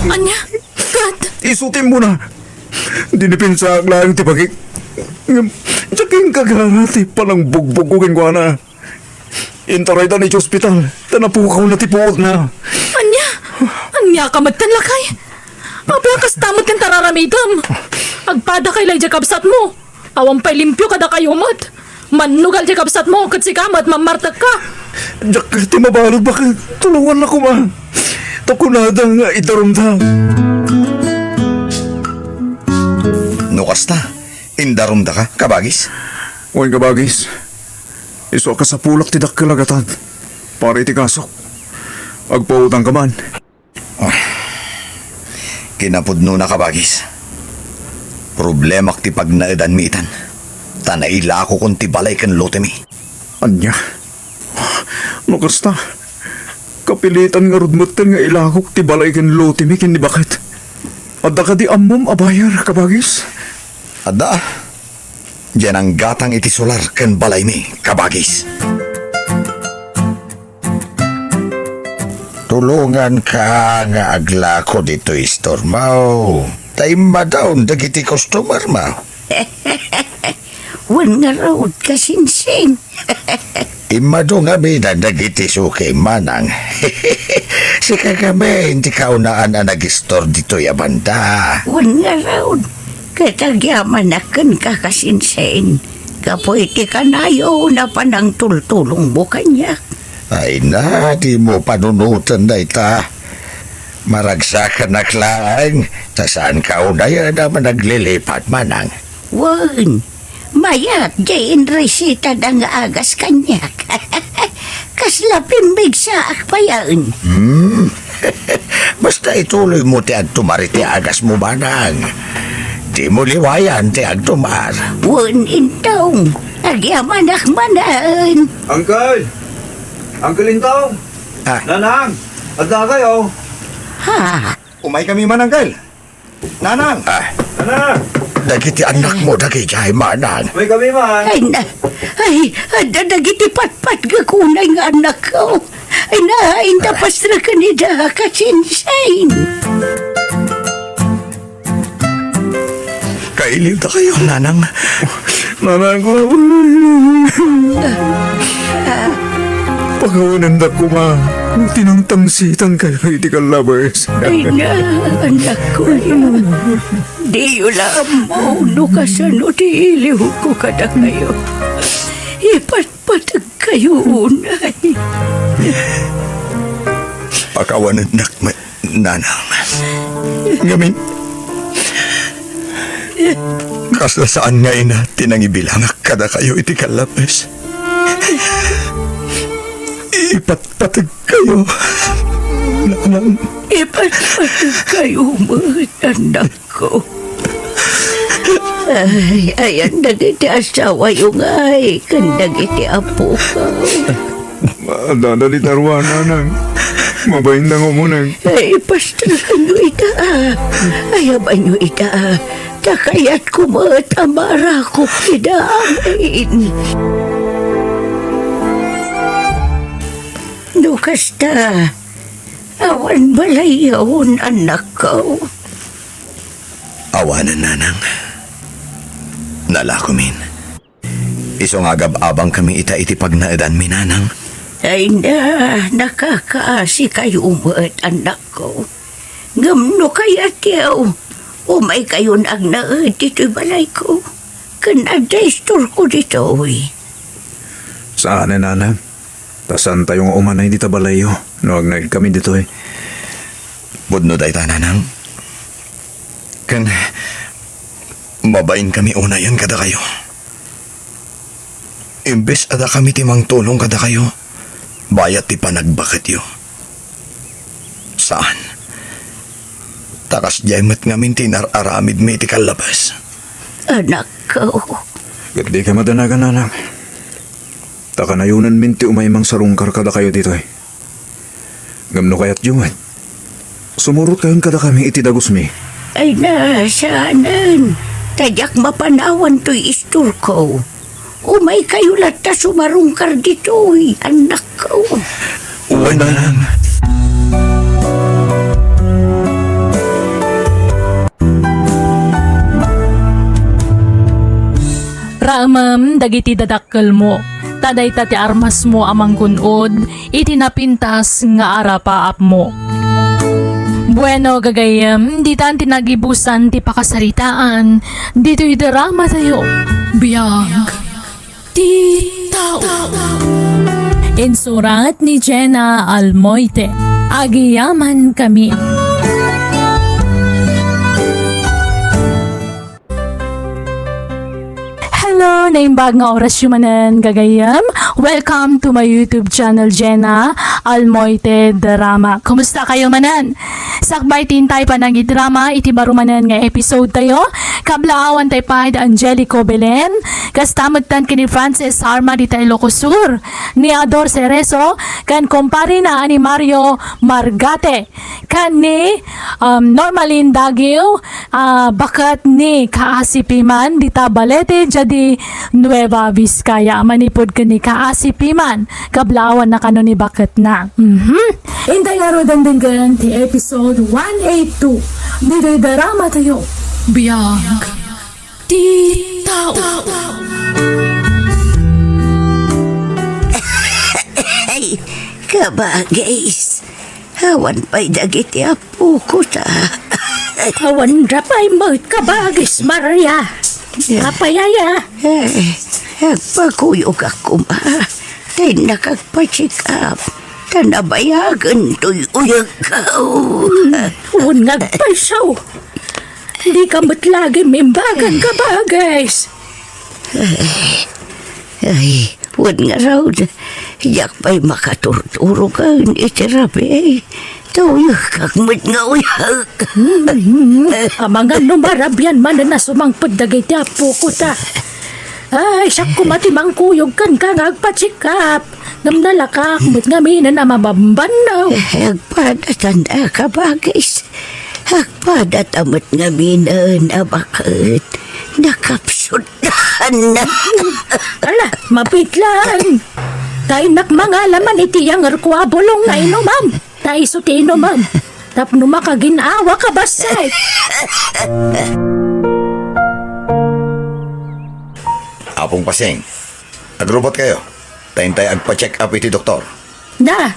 Ania? Ket? Isu ti immuna. Dinipensaak laeng ti bagik. Ngem, diak inkagara ti panangbugbogko kenkuana. Intarayda iti ospital, ta napukawna ti puotna. Ania? Ania ka met, lakay? Apay a kasta met ti tararamidem? Agpadakay la idiay kabsatmo. Awan pay limpio kadakayo met. Mannugal ti kabsatmo, ket sika met, mammartekka. Diak ti mabalud, baket. Tulongannak koma. Ta kunada nga idarumda. No kasta, indarumdaka, kabagis? Wen, kabagis. Isu a kasapulak ti dakkel a gatad para iti kasok. Agpautangka man. Ah, kinapudnona, kabagis. Problemak ti pagnaedanmi itan. Ta nailakokon ti balay ken lotemi. Ania? No kasta, kapilitan ngarud metten nga ilakok ti balay ken lotemi ken ni baket. Adda kadi ammom a buyer, kabagis? Adda. Diay nanggatang iti solar ken balaymi, kabagis. Tulonganka nga aglako ditoy istormo. Ta immadon dagiti customermo. Wen ngarud, kasinsing. Immado ngamin dagiti suki, manang. Sika ngamin ti kaunaan a nagistor ditoy a banda. Wen ngarud, ket agyamanak kenka, kasinsin, gapu iti kanayon a panangtultulongmo kaniak. Ay na, dimo panunoten dayta. Maragsakanak laeng, ta saanka unayen a managlilipat, manang. Wen, mayat diay inresitada nga agas kaniak. Kasla pimmigsaak payen. Hmm. Basta ituloymo ti agtumar iti agasmo, manang. Dimo liwayan ti agtumar. Wen, Intong, agyamanak manen. Uncle! Uncle Intong! Ah. Nanang! Adda kayo? Ha? Umaykami man, Uncle. Nanang! Ah. Nanang! Dagiti annakmo dagidiay, manang. Umaykami man. Ay na, ay, adda dagiti patpatgek unay nga annakko. Ay na, ay na, pastreken ida, kasinsin. Kailiwta kayo, nanang. Nanang ko. Pakawanendak koma, tinangtangsitan kayo iti kallabes. Ay na, annakko. Diyo la ammo no kasano ti iliwko kadakayo. Ipatpateg kayo unay. Pakawanendak met, nanang. Ngamin, kasla saan nga ina ti nangibilangak kadakayo iti kallabes. Ipatpateg kayo, nanang. Ipatpateg kayo met, annak. Ko. Ay, ayan dagiti asawayo ngay, ken dagiti apokayo. Adda dita ruar, nanang. Mabain da nga umuneg. Ay, pastakanyo ita, a. Ayabanyo ita, a. Ta kayatko met a marakop ida amin. No kasta, awan balayyon, annakko. Awanen, nanang. Nalakomin. Isu nga agab-abangkami ita iti pagnaedanmi, nanang. Ay na, nakakaasikayo met, annakko. Ngem no kayatyo, umaykayon agnaed ditoy balayko. Ken adda istorko ditoy. Saan, nanang. Ta saantayo nga umanay dita balayyo no agnaedkami ditoy. Pudno dayta, nanang. Ken mabainkami unayen kadakayo. Imbes a dakami ti mangtulong kadakayo, bayat ti panagbaketyo. Saan. Ta kasdiay met ngamin ti inar-aramidmi iti kallabes. Anakko. Ket dika madanagan, nanang. Ta kanayonanmin ti umay mangsarungkar kadakayo ditoy. Ngem no kayatyo met, sumurotkayon kadakami iti dagusmi. Ay na, saanen. Ta diak mapanawan toy istorko. Umaykayo latta sumarungkar ditoy, annakko. Wen, nanang. Raemem dagiti dadakkelmo, ta dayta ti armasmo a manggun-od iti napintas nga arapaapmo. Bueno, gagayyem, ditan ti nagibusan ti pakasaritaan ditoy dramatayo. Biag ti tao. Insurat ni Jenna Almoite. Agyamankami. Hello, naimbag nga orasyo manen, gagayyem. Welcome to my YouTube channel, Jenna Almoite Drama. Kumusta kayo manen? Sakbay ti intay panangidrama iti baro manen nga episode tayo. Kablaawan tay pay da Angelico Belen, kasta met tan ken ni Francis Sarma dita Ilocos Sur, ni Ador Cerezo, ken kumparina a ni Mario Margate, ken ni, um, Normalin Dagiw, ah, baket ni Kaasi Piman dita Balete, diay Nueva Vizcaya, manipud ken ni Kaasi Piman. Kablaawanna kano ni baketna. Mhm. Intay ngaruden denggen ti episode one eight two. Ditoy drama tayo. Biag ti tao. Ay, kabagis. Awan pay dagiti apoko ta. Awan da pay met kabagis, Maria. Yeah. Apay aya? Eh, agpakuyogak koma. Tay nakagpa-check up. Ta nabayagen toy uyagko. Hmm, wen nga agpayso. Di ka met lagi mimbagan kabagis. Ay, wen ngarud, diak pay makaturturoken iti rabii. Tuyokkak met nga uyag. Hmm, amangan no marabian manen a sumangpet dagiti apoko ta. Ay, siak koma ti mangkuyog kenka nga agpa-check up. Ngem nalakaak met ngaminen a mabambanno. Eh, agpadatan a kabagis. Agpadata met ngaminen a baket. Nakapsut Ala, mapitlan! Kaynak mangalaman iti yangerko a bulong nga inumam. Ta isu ti inumam. Tapno makagin-awa ka, bassit. Apong Pasing, agrubot kayo. Ta intay agpa-check up iti doktor. Na,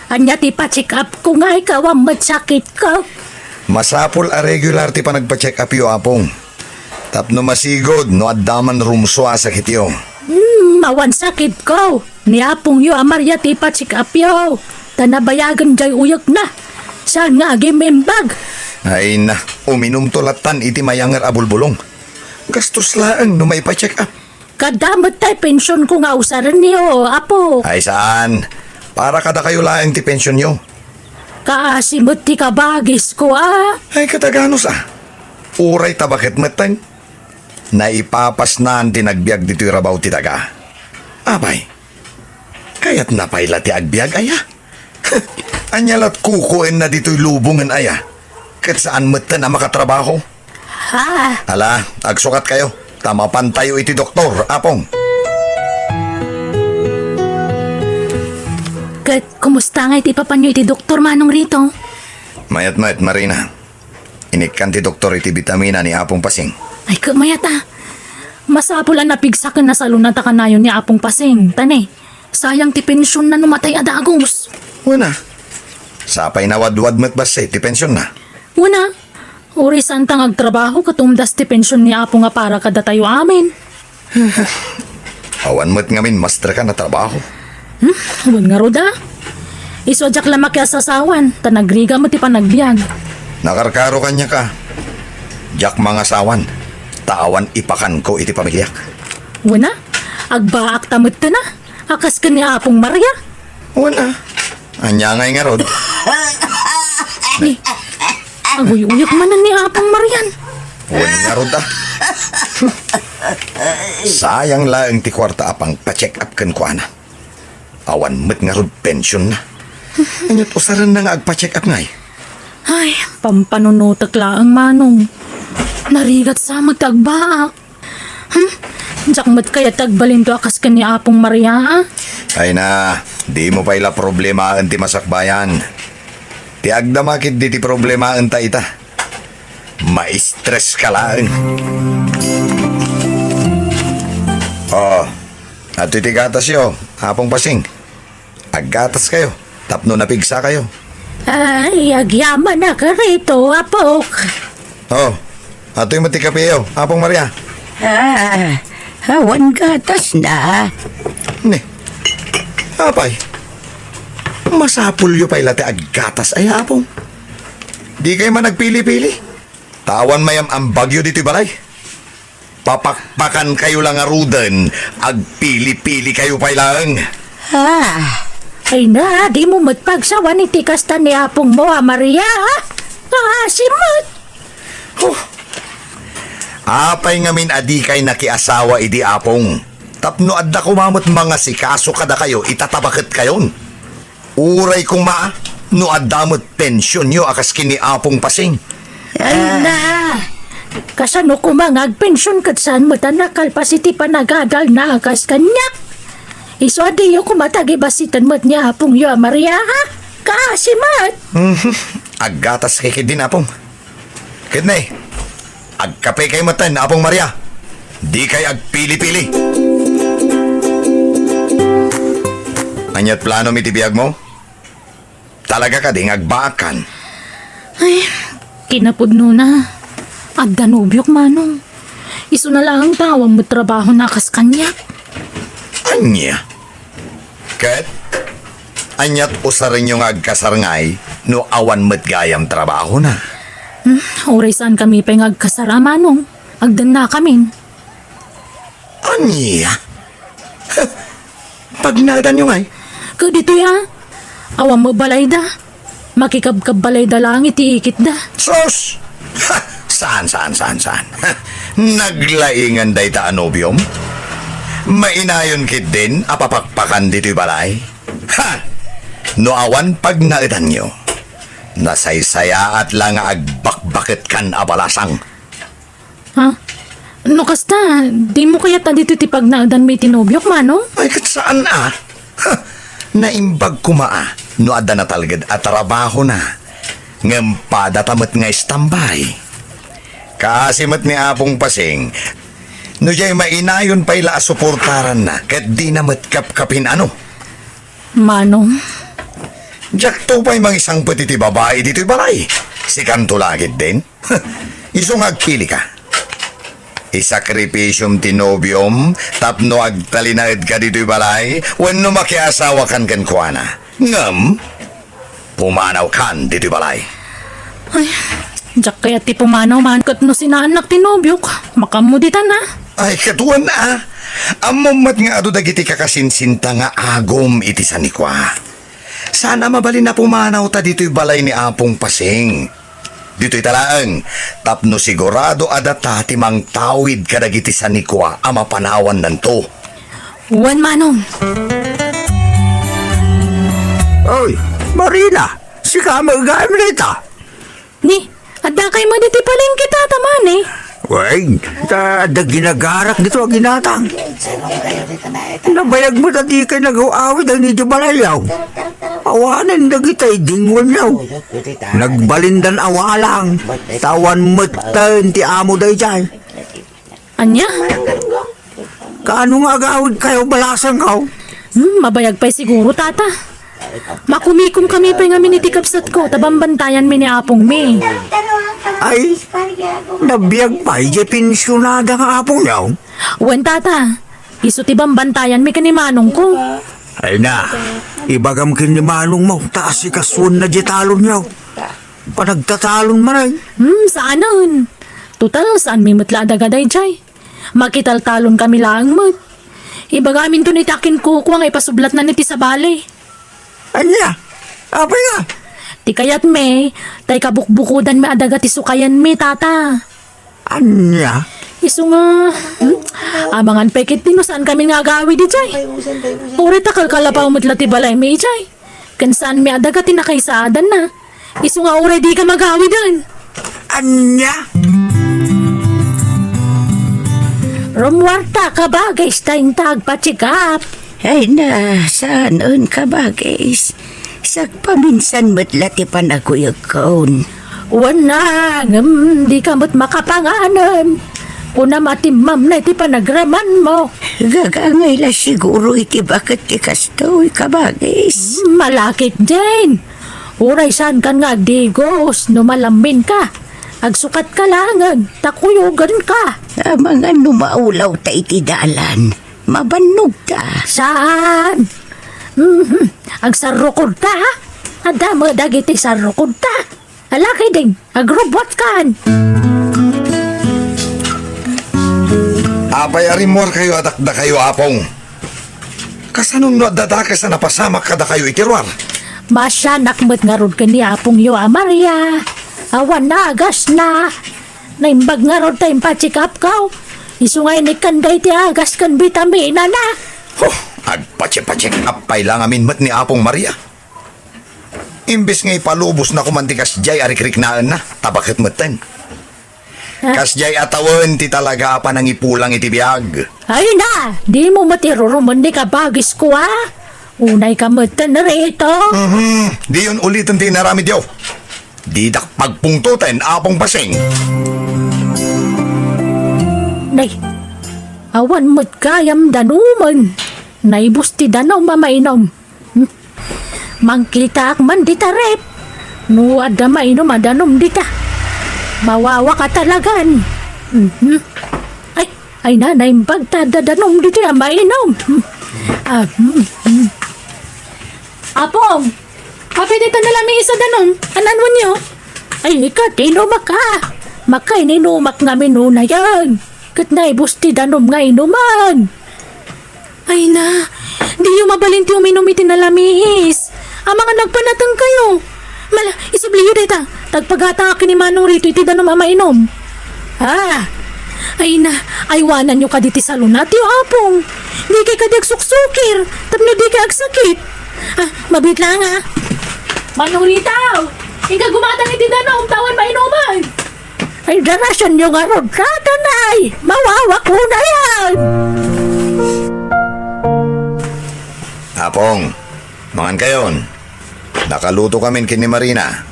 ania ti pa-check up ko nga ikaw met sakit ko? Masapul a regular ti panagpa-check up yo, Apong. Tapno masigud no adda man rumsua a sakityo. Hmm, awan sakit ko. Ni apongyo a Maria ti pa-check up yo. Ta nabayagen jay uyekna. Saan nga agimimbag? Ay na, uminumto lattan iti mayanger a bulbulong. Gastos laeng no maipa-check up. Kadda met tay pensionko nga usarenyo, Apo. Ay saan. Para kadakayo laeng ti pensionyo. Kaasi met ti kabagisko, a. Ay, kataganos, a. Uray ta baket metten. Naipapasnan ti nagbiag ditoy rabaw ti daga. Apay, kayatna pay la ti agbiag, aya? Ania lat kukuenna ditoy lubongen, aya? Ket saan metten a makatrabaho? Ah. Ala, agsukat kayo, ta mapantayo iti doktor, Apong. Ket kumusta nga iti papanyo iti doktor, Manong Rito? Mayat-mayat, Marina. Inikkan ti doktor iti bitamina ni Apong Pasing. Ay, ket mayat, a. Masapul a napigsaken a salunata kanayon ni Apong Pasing, ta ne, sayang ti pensionna no matay a dagus. Wen a. Sapay nawadwad met bassit ti pensionna. Wen a. Uray saanta nga agtrabaho ket umdas ti pension ni Apo nga para kadatayo amin. Awan met ngamin masterkan a trabaho. Hmm, wen ngarud, a. Isu a diak la makiasasawan, ta nagrigat met ti panagbiag. Nakarkaro kaniak, a. Diak mangasawan, ta awan ipakanko iti pamiliak. Wen a, agbaakta metten, a. A kas ken ni Apong Maria. Wen a. Ania ngay ngarud? Ni, aguyuyok manen ni Apong Marian. Wen ngarud, a. Sayang laeng ti kuarta a pangpa-check up kenkuana. Awan met ngarud pensionna. Ania't usarenna nga agpa-check up ngay? Ay, pampanunotek laeng, Manong. Narigat sa met ti agbaak. Hmm? Diak met kayat ti agbalinto a kas ken ni Apong Maria, a? Ay na, dimo pay la problemaen ti masakbayan. Ti agdama ketdi ti problemaenta ita. Ma-stress ka laeng. Oh, adtoy ti gatasyo, Apong Pasing. Aggatas kayo, tapno napigsa kayo. Ay, agyamanak rito, apok. Oh, adtoy met ti kapeyo, Apong Maria. Ah, awan gatasna. Ni, apay, masapulyo pay la ti aggatas aya, Apong. Di kayo man agpili-pili. Ta awan mayam-ambagyo ditoy balay. Papakpakan kayo la ngaruden, agpili-pili kayo pay laeng. Ah, ay na, dimo met pagsawan iti kasta ni apongmo a Maria, a? Kaasi met. Oh. Apay ngamin a di kay nakiasawa idi Apong? Tapno adda koma met mangasikaso kadakayo ita ta baket kayon. Uray koma, no adda met pensionyo a kas ken ni Apong Pasing. Ay na! Kasano koma nga agpension ket saan met a nakalpas iti panagadalna a kas kaniak? Isu a diyo koma tagibassiten met ni apongyo a Maria, ha? Kaasi met! Mhm. Aggatas kay ketdin, Apong. Ket ne, agkape kay metten, Apong Maria. Di kay agpili-pili. Ania't planom iti biagmo? Talaga kadi nga agbaakan? Ay, kinapudnona. Adda nobiok, Manong. Isuna laeng ta awan met trabahona a kas kaniak. Ania? Ket aniat usarenyo nga agkasar ngay no awan met gayam trabahona? Hmm, uray saankami pay nga agkasar a, Manong. Agdennakamin. Ania? Pagnaedanyo ngay? Ket ditoy a, awan met balayda. Makikabkab balayda laeng iti ikitda. Sus! Ha! Saan, saan, saan, saan? Ha! Naglaingan dayta a nobiom? Mainayon ketdin a papakpakan ditoy balay? Ha! No awan pagnaedanyo, nasaysayaat la nga agbakbaketkan a balasang. Ha? No kasta, dimo kayat a ditoy ti pagnaedanmi iti nobiok, Manong? Ay, ket saan a. Ha! Naimbag koma a no adda natalged a trabahona. Ngem padata met nga istambay. Kaasi met ni Apong Pasing, no diay mainayon pay la a suportaranna ket dina met kapkapin, ano? Manong. Diakto pay mangisangpet iti babai ditoy balay. Sikanto la ketdin. Isu nga agpilika. Isakripisiom ti nobiom tapno agtalinaedka ditoy balay wenno makiasawakan kenkuana. Ngem, pumanawkan ditoy balay. Ay, diak kayat ti pumanaw man ket no sinaannak ti nobiok, makaammo ditan a. Ay, ket wen a. Ammom met nga adu dagiti kakasinsinta nga agum iti sanikua. Saan a mabalin a pumanawta ditoy balay ni Apong Pasing. Ditoy ta laeng, tapno sigurado a data ti mangtawid kadagiti sanikua a mapanawannanto. Wen, Manong. Oy, Marina, sika met gayam dita? Ni, adda kay met iti palengke, Tata Mani? Wen, ta adda ginagarak dito a ginatang. Nabayag met a dikay nagaw-awid dagiti balayyo. Awanen dagiti dingwenyo. Nagbalindan a walang, ta awan metten ti amo daydiay. Ania? Kaano nga agawidkayo, balasangko? Hmm, mabayag pay siguro, Tata. Makumikomkami pay ngamin iti kabsatko ta bambantayanmi ni apongmi. Ay, nabiag pay diay pensionada nga apongyo? Wen, Tata. Isu ti bambantayanmi ken ni manongko. Ay na, ibagam ken ni manongmo ta asikasuenna diay talonyo. Panagtatalon manen. Hmm, saanen. Total, saanmi met la a daga daydiay. Makitaltalonkami laeng met. Ibagaminton iti akinkukua nga ipasublatnan iti sabali. Ania? Apay nga? Ti kayatmi, ta ikabukbukodanmi a daga ti sukayenmi, Tata. Ania? Isu nga, hmm? Amangan pay ketdi no saankami nga agawid idiay. Uray ta kalkalapaw met la ti balaymi idiay. Ken saanmi a daga ti nakaisaadanna. Isu nga uray dika magawiden. Ania? Rummuarta, kabagis, ta inta agpa-check up. Ay na, saanen, kabagis. Sagpaminsan met la ti panagkuyegkon. Wen a, ngem dika met makapanganen. Kunam a timmamnay ti panagramanmo. Gagangay la siguro iti baket ti kastoy, kabagis. Hmm, malakit, Jane. Uray saankan nga agdigos no malamminka. Agsukatka laeng, ta kuyogenka. Amangan no maulawta iti dalan, mabannogta. Saan? Mhm. Agsarrukodka, ha? Adda met dagiti sarrukodta. Alakideng, agrubbuatkan. Apay a rimmuarkayo a dakdakayo, Apong? Kasano no adda dakes a napasamak kadakayo iti ruar? Maasianak met ngarud ken ni apongyo a Maria. Awan agasna. Naimbag ngarud ta impa-check up-ko. Isu nga inikkanda iti agas ken bitaminana. Huh, agpa-check-, pa-check up pay la ngamin met ni Apong Maria. Imbes nga ipalubosna koma ti kasdiay a rikriknaenna, ta baket metten. Ha? Kasdiay a tawen ti talaga a panangipulang iti biag. Ay na, dimo met irurumen ni kabagisko, a? Unayka metten rito. Mhm, diyon uliten ti inaramidyo. Didak pagpungtoten, Apong Pasing. Nay, awan met gayam danumen. Naibus ti danum a mainum. Hmm? Mangkitaak man dita ref. No adda mainum a danum dita. Mawawak a talagan. Mhm. Ay, ay na, naimbag ta adda danum dita a mainum. Ah, mhm. Apong, apay dita nalamiis a danum? An-anuenyo? Ay, ika, tinumaka. Makaininumak ngamin unayen. Ket naibus ti danum nga inuman. Ay na, diyo mabalin ti uminum iti nalamiis. Amangan nagpanateng kayo. Mala, isubliyo dayta. Tagpagataak ni Manong Rito iti danum a mainum. Ah, ay na, aywananyo kadi ti salunatyo, Apong. Di kay kadi agsuksukir, tapno di kay agsakit. Ah, mabit lang, ah. Manong Rito, ika gumatang iti danum, ta awan mainuman. Ay, darasanyo ngarud, katanay! Mawawak unayen! Apong, mangan kayon. Nakaluto kamin ken ni Marina.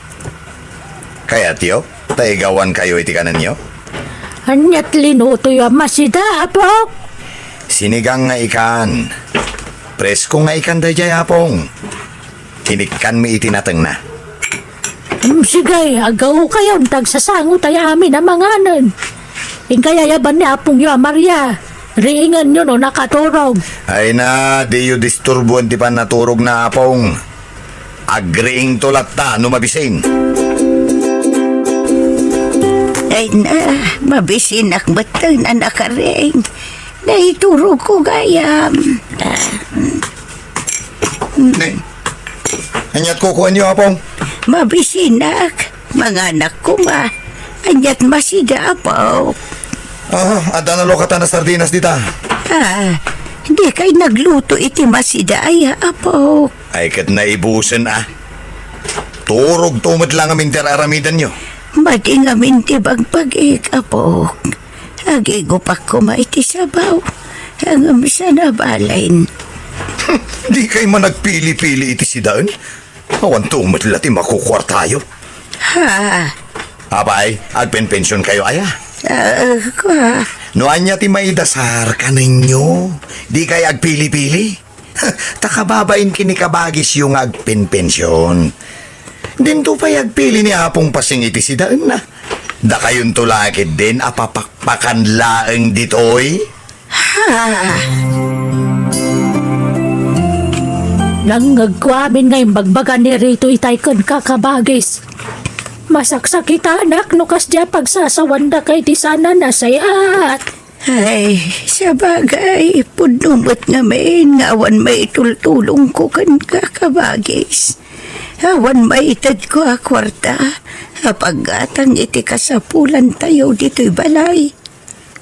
Kayatyo, ta igawan kayo iti kanenyo? Aniat linutoyo a masida, Apong? Sinigang nga ikan. Presko nga ikan daydiay, Apong. Inikkanmi iti natengna. Hmm, sige, aggaw kayon, tagsasango tayo amin a manganen. Inkay ayaban ni apongyo a Maria, riingenyo no nakaturog. Ay na, diyo disturboen ti pannaturogna, Apong. Agriingto latta no mabisin. Ay na, mabisinak metten a nakariing. Naiturogko gayam. Ah. Ne. Aniat kukuenyo, Apong? Mabisinak. Manganak koma. Aniat masida, Apok? Ah, adda nalukatan a sardinas dita. Ah, di kay nagluto iti masida aya, Apok? Ay, ket naibusen, ah. Turogto met lang amin ti ar-aramidenyo. Madi ngamin ti bagbagik, Apok. Agigupak koma iti sabaw, ngem saan a balin. Di kay man agpili-pili iti sidaen? Awanto met la ti makukuartayo. Ha? Apay, agpenpension kayo aya? Ah, kua. No ania ti maidasar kanenyo, di kay agpili-pili? Ta kababain ken ni kabagisyo nga agpenpension. Dinto pay agpili ni Apong Pasing iti sidaenna. Dakayonto la ketdin a papakpakan laeng ditoy? Ha? Nangngegko amin nga imbagbaga ni Rito itay kenka, kabagis. Masaksakitanak no kasdi a pagsasawanda kay ti saan a nasayaat. Ay, sabagay, pudno met ngamin nga awan maitultulongko kenka, kabagis. Awan maitedko a kuarta a paggatang iti kasapulantayo ditoy balay.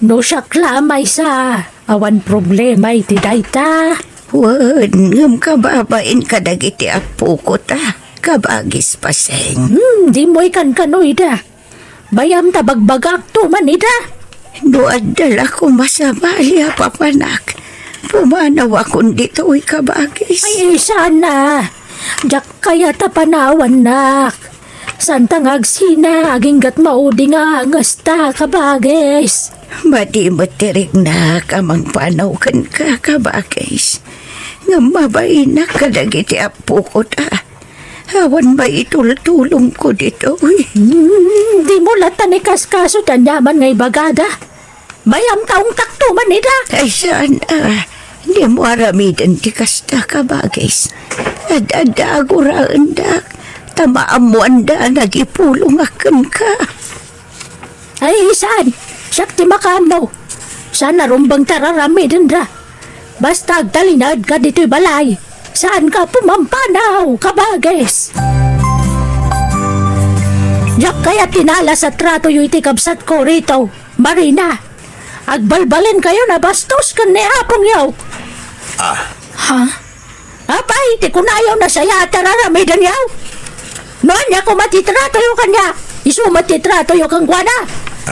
No siak la a maysa, awan problema iti dayta. Wen, ngem kababain kadagiti appoko ta, kabagis Paseng. Hmm, dimo ikankano ida. Bayam ta bagbagakto man ida. No adda la koma sabali a papanak, pumanawakon ditoy, kabagis. Ay, saan a. Diak kayat a panawannak. Saan ta nga agsina, aginggat maudi nga angesta, kabagis. Madi met ti riknak a mangpanaw kenka, kabagis. Ngem mabainak kadagiti appoko ta. Awan maitultulongko ditoy. Hmm, dimo latta ni kaskaso ti aniaman nga ibagada. Bayam ta ungtakto man ida. Ay, saan a. Dimo aramiden ti kasta, kabagis. Ad-adda a guraendak, ta maammoanda a nagipulongak kenka. Ay, saan? Siak ti makaammo. Saan a rumbeng ti ar-, aramidenda. Basta agtalinaedka ditoy balay. Saanka a pumampanaw, kabagis. Diak kayat ti nalas a tratoyo iti kabsatko Rito, Marina. Agbalbalinkayo a bastos ken ni apongyo. Ah. Ha? Apay, ti kunayo nasayaat ti ar-aramidenyo? No ania koma ti tratoyo kaniak, isu met ti tratoyo kenkuana.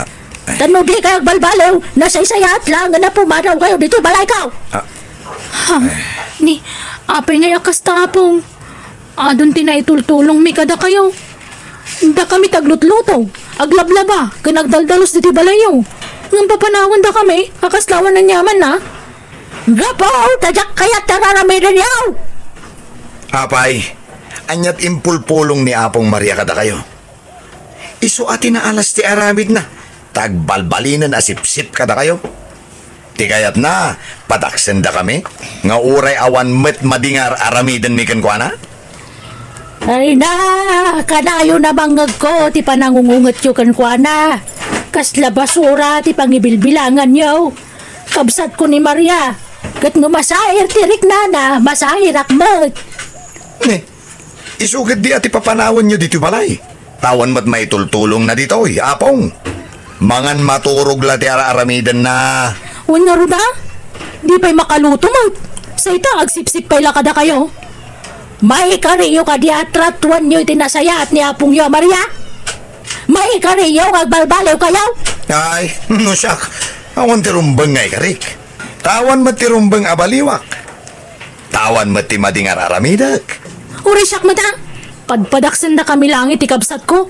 Ah, ay. Tapno dikay agbalbaliw, nasaysayaat laengen a pumanawkayo ditoy balayko. Ah. Ha? Ay. Ni, apay ngay a kasta, Apong? Adun ti naitultulongmi kadakayo. Dakami ti aglutluto, aglablaba, ken agdaldalus ditoy balayyo. Ngem papanawendakami a kasla awan aniamanna. Gapu ta diak kayat ti ar-aramidenyo! Apay, Aniat impulpulong ni Apong Maria kadakayo? Isu a ti naalas ti aramidna, ta agbalbalinen a sipsip kadakayo. Ti kayatna, padaksendakami, nga uray awan met madi nga ar-aramidenmi kenkuana? Ay na, kanayon a bangngegko ti panangungungetyo kenkuana. Kasla basura ti pangibilbilanganyo. Kabsatko ni Maria, ket no masair ti riknana, masairak met. Ne, isu ketdi a ti papanawanyo ditoy balay. Ta awan met maitultulongna ditoy, Apong. Mangan maturog la ti ar-aramidenna. Wen ngarud a? Di pay makaluto met. Sayta, agsipsip pay la kadakayo. Maikariyo kadi a tratuanyo iti nasayaat ni apongyo a Maria? Maikariyo nga agbalbaliwkayo? Ay, no siak, awan ti rumbeng nga ikarik. Ta awan met ti rumbeng a baliwak. Ta awan met ti madi nga ar-aramidek. Uray siak met a, padpadaksendakami laeng iti kabsatko.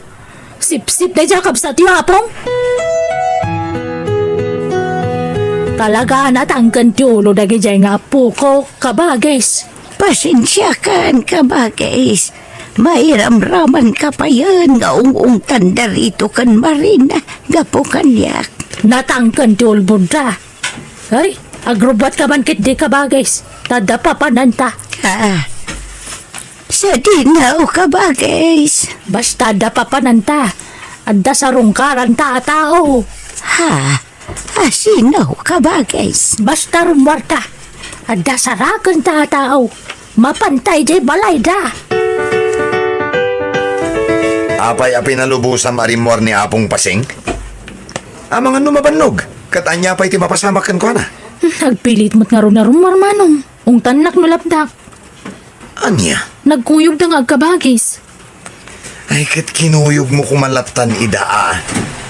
Sipsip daydiay a kabsatyo, Apong. Talaga, natangken ti ulo dagidiay nga apoko, kabagis. Pasensiakan, kabagis. Mairamramanka payen nga ung-ungtan da rito ken Marina gapu kaniak. Natangken ti ulbodda. Ay, agrubbuatka man ketdi, kabagis. Ta adda papananta. Ah, sadino, kabagis? Basta adda papananta. Adda sarungkaranta a tao. Ha? Asino, kabagis? Basta rummuarta. Adda sarakenta a tao. Mapantay diay balayda. Apay a pinalubosam a rimmuar ni Apong Pasing? Amangan no mabannog, ket ania pay ti mapasamak kenkuana? Agpilit met ngarud a rummuar, Manong. Ungtannak no lapdak. Ania? Nagkuyogda nga agkabagis. Ay, ket kinuyogmo koma lattan ida a.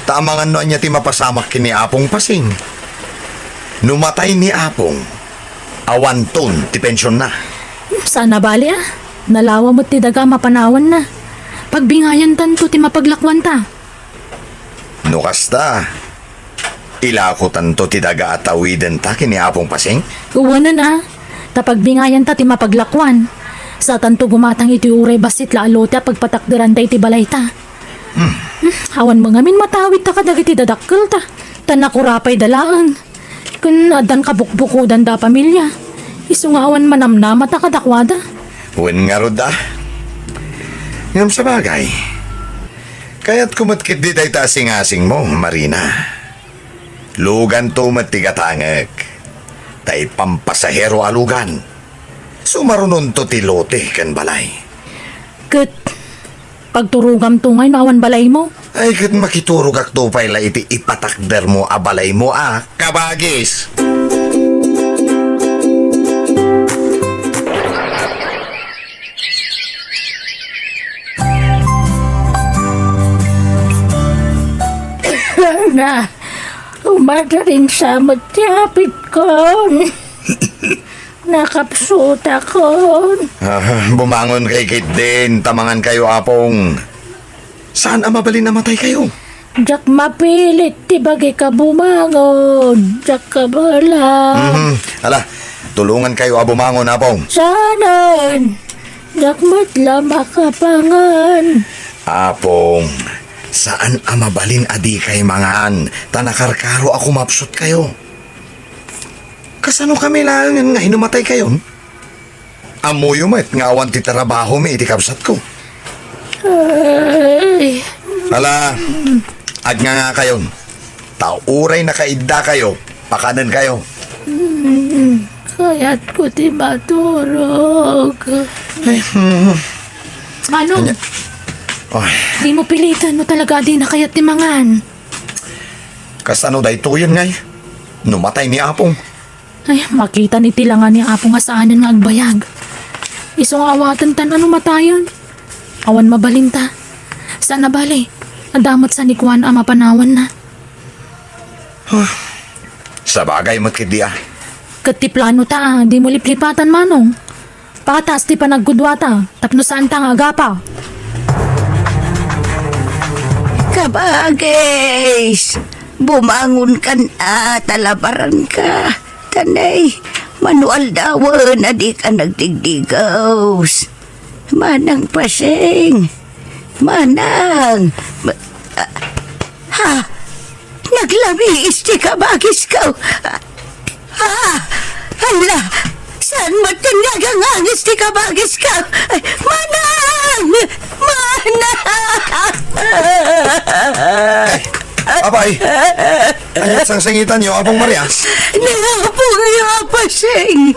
Ta amangan no ania ti mapasamak ken ni Apong Pasing. No matay ni Apong, awanton ti pensionna. Hmm, saan a bali a. Nalawa met ti daga a mapanawanna. Pagbingayantanto ti mapaglakuanta. No kasta, ilakotanto ti daga a tawidenta ken ni Apong Pasing? Wen a, ta pagbingayanta ti mapaglakuan. Satanto gumatang iti uray bassit la a lote a pagpatakderanta iti balayta. Hmm. Hmm, awan mangamin matawidta kadagiti dadakkelta, ta nakurapayda laeng. Ken addan kabukbukodanda a pamilia, isu nga awan manamnamata kadakuada. Wen ngarud a. Ngem sabagay, kayatko met ketdi dayta a singasingmo, Marina. Luganto met ti gatangek. Ta ipampasahero a lugan. Sumarunonto ti lote ken balay. Ket pagturogamto ngay no awan balaymo? Ay, ket makiturogakto pay la iti ipatakdermo a balaymo a kabagis. Na, umadarin sa met ti apit kon. Nakapsutakon. Ah, bumangon kay ketdin, ta mangan kayo, Apong. Saan a mabalin a matay kayo? Diak mapilit ti bagik a bumangon. Diak kabala. Mhm. Ala, tulungan kayo a bumangon, Apong. Saanen? Diak met la makapangan. Apong, saan a mabalin a di kay mangan, ta nakarkaro a kumapsut kayo. Kasano kami laengen nga inumatay kayon? Ammoyo met nga awan ti tarabahomi iti kabsatko. Ay. Ala, agnganga kayon. Ta uray nakaidda kayo, pakanen kayo. Mm, kayatko ti maturog. Ay, mm. Manong, Anya? Ay. Di mo pilitan no talaga di na kayat ti mangan. Kasano daytoyen ngay? No matay ni Apong. Ay, makitan iti langa ni Apo nga saanen nga agbayag. Isu nga awaten tan ano matayen. Awan mabalinta. Saan a bali, adda met sa ni Juan a mapanawanna. Huh. Sabagay met ketdi a. Ket ti plano ta, di mo liplipatan, Manong. Patas ti panagkudwata, tapno saanta nga agapa. Kabagis! Bumangon kan a, talabaranka. Tanay, mano aldawen a di ka nagdigdigaws. Manang Pasing! Manang! Ma-, ah, ha? Naglamiis ti kabagisko! Ah! Hala! Saan met ti nagangangis ti kabagisko? Manang! Manang! Ay, apay! Ania't sangsangitanyo, Apong Maria? Ni Apongyo a Pasing!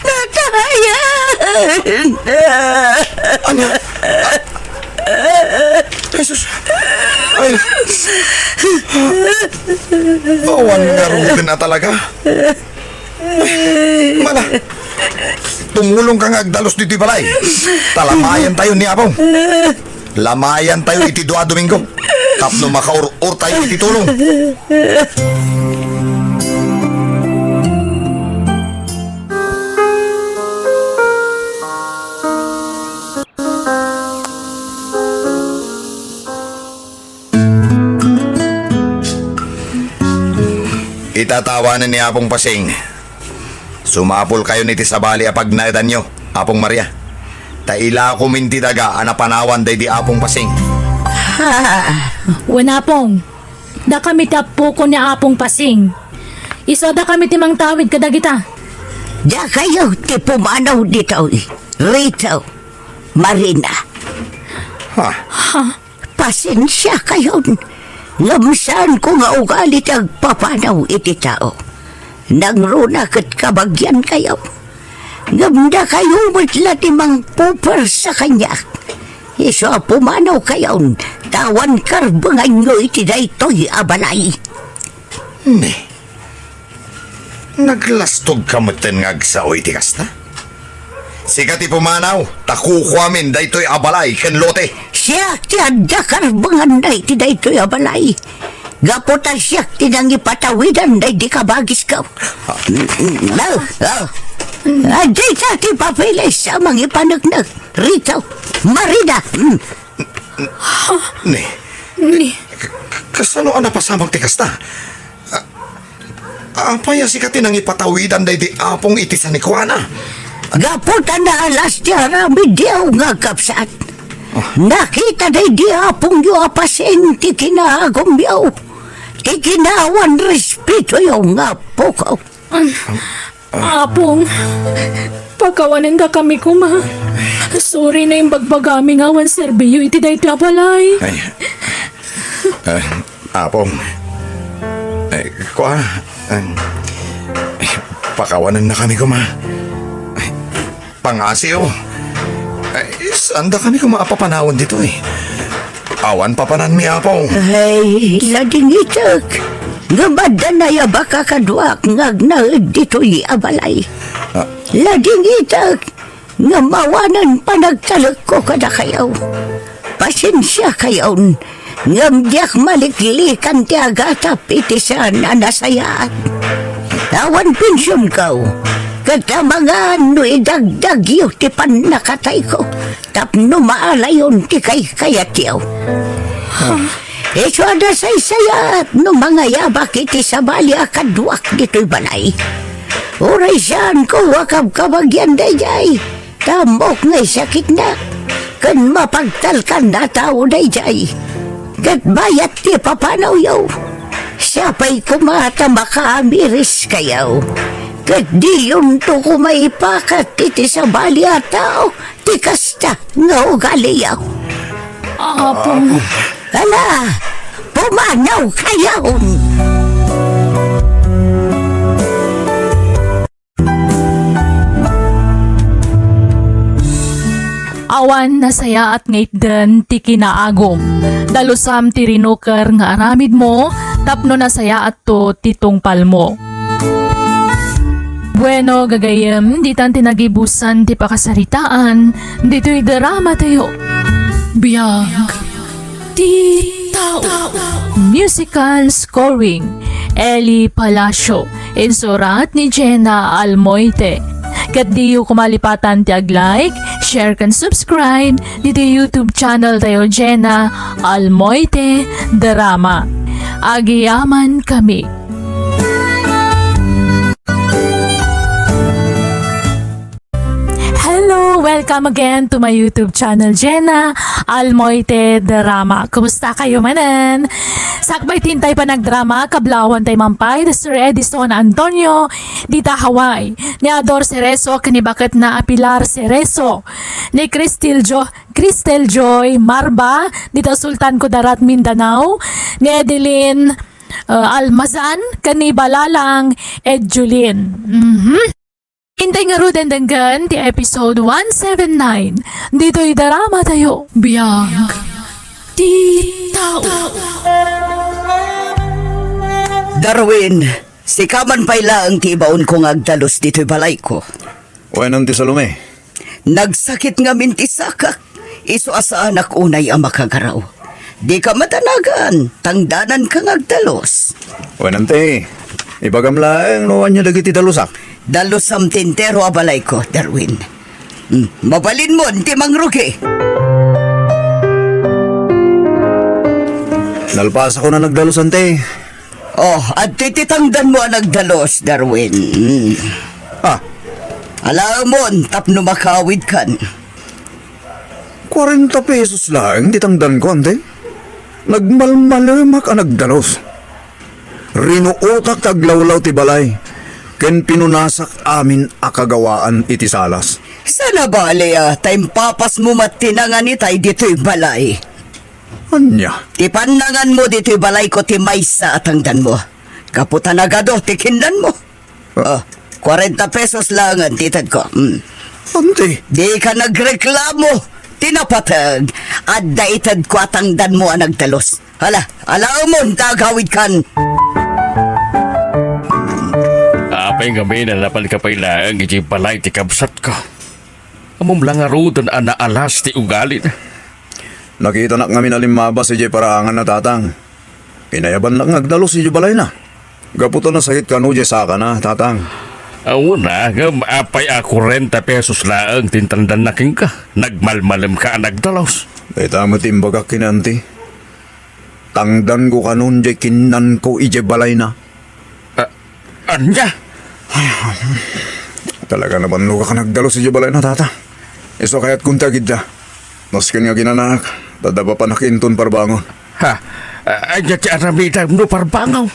Natayan! Ania? Jesus! Ay! Awan ngaruden a talaga. Mala, tumulongka nga agdalus ditoy balay. Ta lamayantayo ni Apong. Lamayantayo iti dua a Domingo. Tapno makaur-urtayo iti tulong. Itatawanen ni Apong Pasing. Sumapulkayon iti sabali a pagnaedanyo, Apong Maria. Ta ilakom iti daga a napanawan daydi Apong Pasing. Ha? Wen, Apong. Dakami ti appokon ni Apong Pasing. Isu a dakami ti mangtawid kadagita. Dakayo ti pumanaw ditoy, Rito, Marina. Ha? Ha? Pasensiakayon, ngem saanko nga ugali ti agpapanaw iti tao. Nangruna ket kabagiankayo. Ngem dakayo met la ti mangpupuersa kaniak. Isu a pumanawkayon, ta awan karbenganyo iti daytoy a balay. Ne, naglastogka metten nga agsao iti kasta? Sika ti pumanaw, ta kukuamin daytoy a balay ken lote. Siak ti adda karbenganna iti daytoy a balay. Gapu ta siak ti nangipatawidan daydi kabagisko. Ah, ah. Dayta ti papeles a mangipaneknek. Rito, Marina. Mm. Ni, Ni, kasano a napasamak ti kasta? A-, apay a sika ti nangipatawidan daydi Apong iti sanikuana? Gapu ta naalas ti aramidyo nga agkabsat. Ah. Nakita daydi Apongyo a Pasing ti kinaagumyo, ti kinaawan respetoyo nga appoko. Apong, pakawanendakami koma. Sorry no imbagbagami nga awan serbiyo iti daytoy a balay. Ay, ah, Apong. Ay, kua, ah, pakawanennakami koma. Ay, pangasiw. Ay, saandakami koma a papanawen ditoy? Awan papananmi, Apong. Ay, ladingitek. Ngem adda nayabaka kaduak nga agnaed ditoy a balay. Ah. Ladingitek. Ngem awanen panagtalekko kadakayo. Pasensiakayon, ngem diak maliklikan ti agatap iti saan a nasayaat. Awan pensionko, ket amangan no idagdagyo ti pannakatayko tapno maalayon ti kaykayatyo. Isu a nasaysayaat no mangayabak iti sabali a kaduak ditoy balay. Uray saanko a kabkabagian daydiay, ta ammok nga isakitna, ken mapagtalkan a tao daydiay. Ket bayat ti papanawyo, siapay koma ta makaamiriskayo, ket diyonto koma ipakat iti sabali a tao ti kasta nga ugaliyo. Apo. Ala, pumanawkayon! Awan nasayaat nga itden ti kinaagum. Dalusam ti rinuker nga aramidmo tapno nasayaatto ti tungpalmo. Bueno, gagayyem, ditan ti nagibusan ti pakasaritaan ditoy drama tayo. Biag ti tao. Musical scoring, Eli Palacio. Insurat ni Jenna Almoite. Ket diyo koma lipatan ti ag-like, share, ken subscribe ditoy YouTube channel tayo, Jenna Almoite Drama. Agyamankami. Hello, Welcome again to my YouTube channel, Jenna Almoite Drama. Kumusta kayo manen? Sakbay ti intay panagdrama, kablaawan tay mampay da Sir Edison Antonio, dita Hawaii, ni Ador Cerezo, ken ni baketna a Pilar Cerezo, ni Cristel Jo-, Cristel Joy Marba, dita Sultankudarat, Mindanao, ni Edeline, uh, Almazan, ken ni Balalang Edjulin. Mhm. Intay ngaruden denggen ti episode one seven nine ditoy drama tayo. Biag ti tao. Darwin, sika man pay laeng ti ibaonko nga agdalus ditoy balayko. Wen, Auntie Salome. Nagsakit ngamin ti sakak. Isu a saanak unay a makagaraw. Dika madanagan, tangdananka nga agdalus. Wen, Auntie, ibagam laeng no ania dagiti dalusak. Dalusam ti entero a balayko, Darwin. Hmm, mabalinmon ti mangrugi. Nalpasakon a nagdalus, Auntie. Oh, adtoy ti tangdanmo a nagdalus, Darwin. Hmm. Ah. Alaemon tapno makaawidkan. Kuarenta pesos laeng ti tangdanko, Auntie. Nagmalmalemak a nagdalus. Rinuotak ti aglawlaw ti balay, ken pinunasak amin a kagawaan iti salas. Sana bali a, ta impapasmo met ti nangan itay ditoy balay. Ania? Ti pannanganmo ditoy balayko ti maysa a tangdanmo. Gapu ta nagadu ti kinnanmo. Ah. Oh, kuarenta pesos laengen ti itedko. Hmm. Auntie. Dika nagreklamo. Ti napateg, adda itedko a tangdanmo a nagdalus. Hala, alaemon ta agawidkan. Apay ngamin a napanka pay laeng idiay balay ti kabsatko? Ammom la ngaruden a naalas ti ugalina. Nakitanak ngamin a limmabas idiay paraanganna, Tatang. Inayabannak nga agdalus idiay balayna. Gapu ta nasakit kano diay sakana, Tatang. Awan a, ngem apay a kuarenta pesos laeng ti intandanna kenka? Nagmalmalemka a nagdalus. Dayta met ti imbagak ken ni Auntie. Tangdanko kanon diay kinnanko idiay balayna. A-, ania? Talaga nabannogak a nagdalus idiay balayna, Tata. Isu a kayatko ti agidda. Nasken nga aginanaak, ta adda papanak inton parbangon. Ha? A-, ania ti aramidem no parbangon?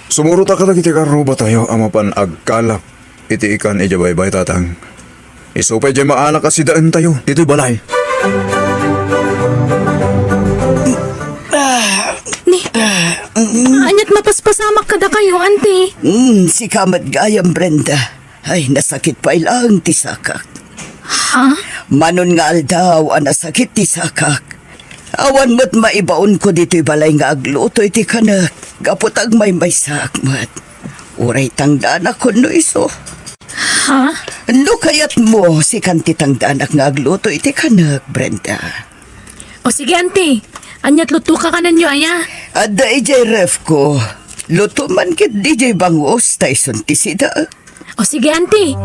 Sumurotak kadagiti karrubatayo a mapan agkalap iti ikan idiay baybay, Tatang. Isu pay diay maalak a sidaentayo ditoy balay. Ni, aniat mapaspasamak kadakayo, Auntie? Hmm, sika met gayam, Brenda. Ay, nasakit pay laeng ti sakak. Ha? Manon nga aldaw a nasakit ti sakak. Awan met maibaonko ditoy balay nga agluto iti kanek, gapu ta agmaymaysaak met. Uray tangdanak wenno isu. Ha? No kayatmo, sikan ti tangdanak nga agluto iti kanek, Brenda. O sige, Auntie. Aniat lutoka kanenyo aya? Adda idiay refko. Luto man ketdi diay bangus, ta isun ti sida. O sige, Auntie.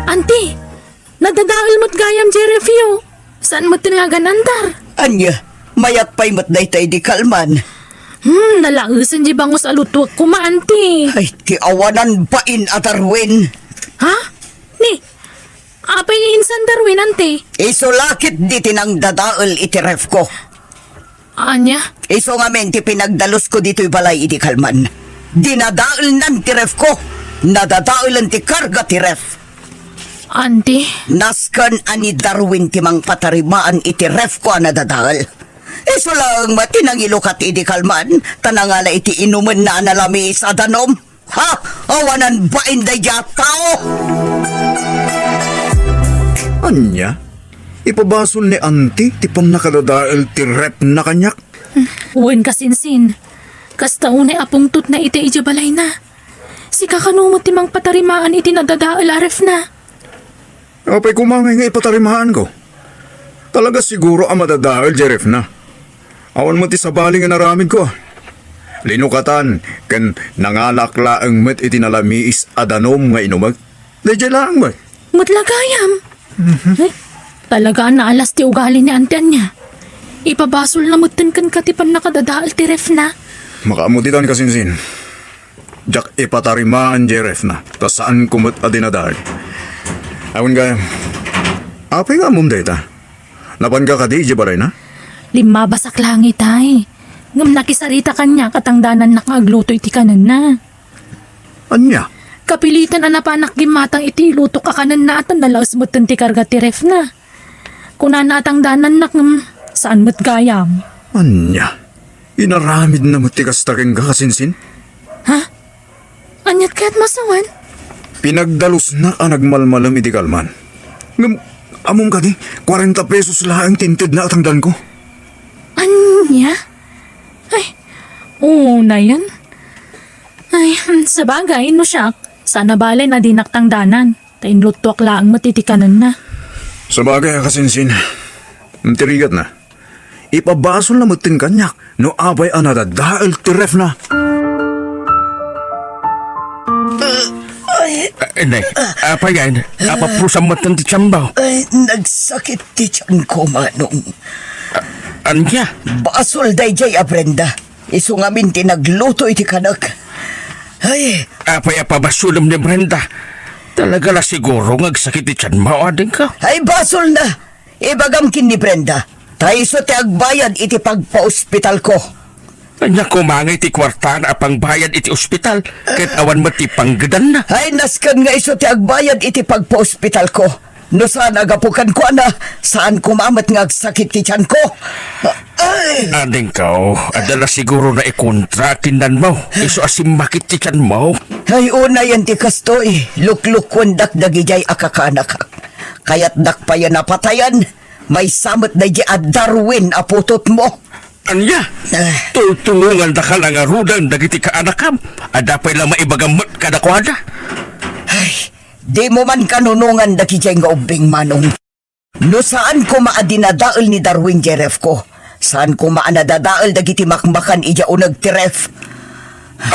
Auntie, nadadael met gayam diay refyo. Saan met ti nga agan-andar? Ania, mayat pay met dayta idi kalman. Hmm, nalaesen diay bangus a lutoek koma, Auntie. Ay, ti awanan bain a Darwin. Ha? Ni, apay nga insan Darwin, Auntie? Isu la ketdi ti nangdadael iti refko. Ania? Isu ngamin ti pinagdalusko ditoy balay idi kalman. Dinadaelnan ti refko. Nadadaelen ti karga ti ref. Auntie? Nasken a ni Darwin ti mangpatarimaan iti refko a nadadael. Isu laeng met ti nangilukat idi kalman, ta nangala iti inumenna a nalamiis a danum. Ha? Awanan bain daydiay a tao! Ania? Ipabasol ni Auntie ti pannakadadael ti refna kaniak? Wen, kasinsin. Kasta unay a pungtotna iti idiay balayna. Sika kano met ti mangpatarimaan iti nadadael a refna? Apay koma ngay nga ipatarimaanko? Talaga siguro a madadael diay refna. Awan met ti sabali nga inaramidko. Linukatan ken nangalaak laeng met iti nalamiis a danum nga inumek. Daydiay laeng met. Met la gayam. Mhm. Eh, talaga a naalas ti ugali ni Auntie ania. Ipabasolna metten kenka ti pannakadadael ti refna. Makaammo ditan, kasinsin. Diak ipatarimaan diay refna, ta saanko met a dinadael. Awan gayam. Apay nga ammom dayta? Napanka kadi idiay balayna? Limmabasak laeng itay. Ngem nakisarita kaniak a tangdanannak nga agluto iti kanenna. Ania? Kapilitan a napanak gimmatang iti ilutok a kanenna a ta nalaes metten ti karga ti refna. Kunana a tangdanannak ngem saan met gayam. Ania? Inaramidna met ti kasta kenka, kasinsin? Ha? Aniat kayat masawen? Pinagdalusnak a nagmalmalem iti kalman. Ngem, ammom kadi, kuarenta pesos laeng ti intedna a tangdanko. Ania? Ay, unayen. Ay, hmm, sabagay, no siak, saan a bale a dinak tangdanan, ta inluttuak laeng met iti kanenna. Sabagay a kasinsin. Ti rigatna, ipabasolna metten kaniak no apay a nadadael ti refna. Ay, nay, apay yan? Apaprusan metten ti tiammo? Ay, nagsakit ti tianko, Manong. Ania? Basol daydiay a Brenda. Isu ngamin ti nagluto iti kanek. Ay. Apay a pabasolem ni Brenda? Talaga la siguro nga agsakit ti tianmo, adingko? Ay, basolna. Ibagam ken ni Brenda, ta isu ti agbayad iti pagpaospitalko. Ania koma ngay ti kuartana a pangbayad iti ospital, ket awan met ti panggedanna? Ay, nasken nga isu ti agbayad iti pagpaospitalko. No saan a gapu kenkuana, saan koma met nga agsakit ti tianko. Ay! Adingko, adda la siguro naikontra ken nanmo, isu a simmakit ti tianmo. Ay, unayen ti kastoy, luklukkuendak dagidiay a kakanakak. Kayatdak payen a patayen, maysa met daydiay a Darwin a putotmo. Ania? Ah. Tultulongandaka la ngaruden dagiti kaanakam? Adda pay la maibagam met kadakuada? Ay, dimo man kanunongan dagidiay nga ubbing, Manong. No saan koma a dinadael ni Darwin diay refko, saan koma a nadadael dagiti makmakan idiay uneg ti ref.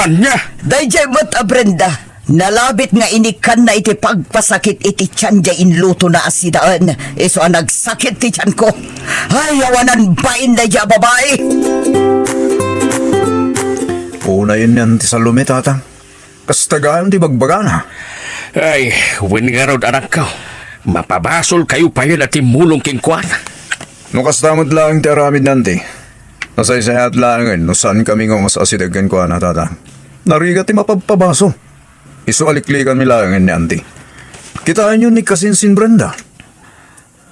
Ania? Daydiay met a Brenda, nalabit nga inikkanna iti pagpasakit iti tian diay inlutona a sidaen, isu a nagsakit ti tianko. Ay, awanan bain daydiay a babai! Unayen ni Auntie Salome, Tatang. Kasta gayam ti bagbagana. Ay, wen ngarud, anakko. Mapabasolkayo payen a timmulong kenkuana. No kasta met laeng ti aramid ni Auntie, nasaysayaat laengen no saankami nga umas-asideg kenkuana, Tatang. Narigat ti mapabpabasol. Isu a liklikanmi laengen ni Auntie. Kitaenyo ni kasinsin Brenda.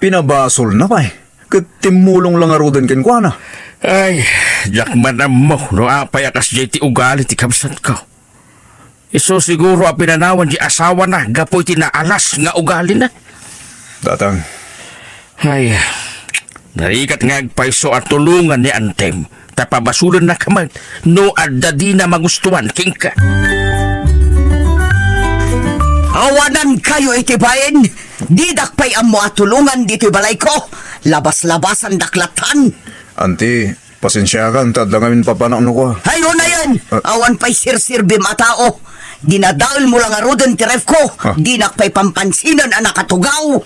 Pinabasolna pay, ket timmulong la ngaruden kenkuana. Ay, diak man ammo no apay a kasdiay ti ugali ti kabsatko. Isu siguro a pinanawan ti asawana gapu iti naalas nga ugalina. Tatang. Ay, narigat nga agpayso a tulongan ni Antem, ta pabasolennaka met no adda dina magustuan kenka. Awanankayo iti bain, didak pay ammo a tulongan ditoy balayko. Labas-labasandak lattan. Auntie, pasensiakan ta adda ngamin papanak no kua. Ay, unayen! Ah. Awan pay sirsirbim a tao. Dinadaelmo la ngaruden ti refko. Ah. Dinak pay pampansinen a nakatugaw.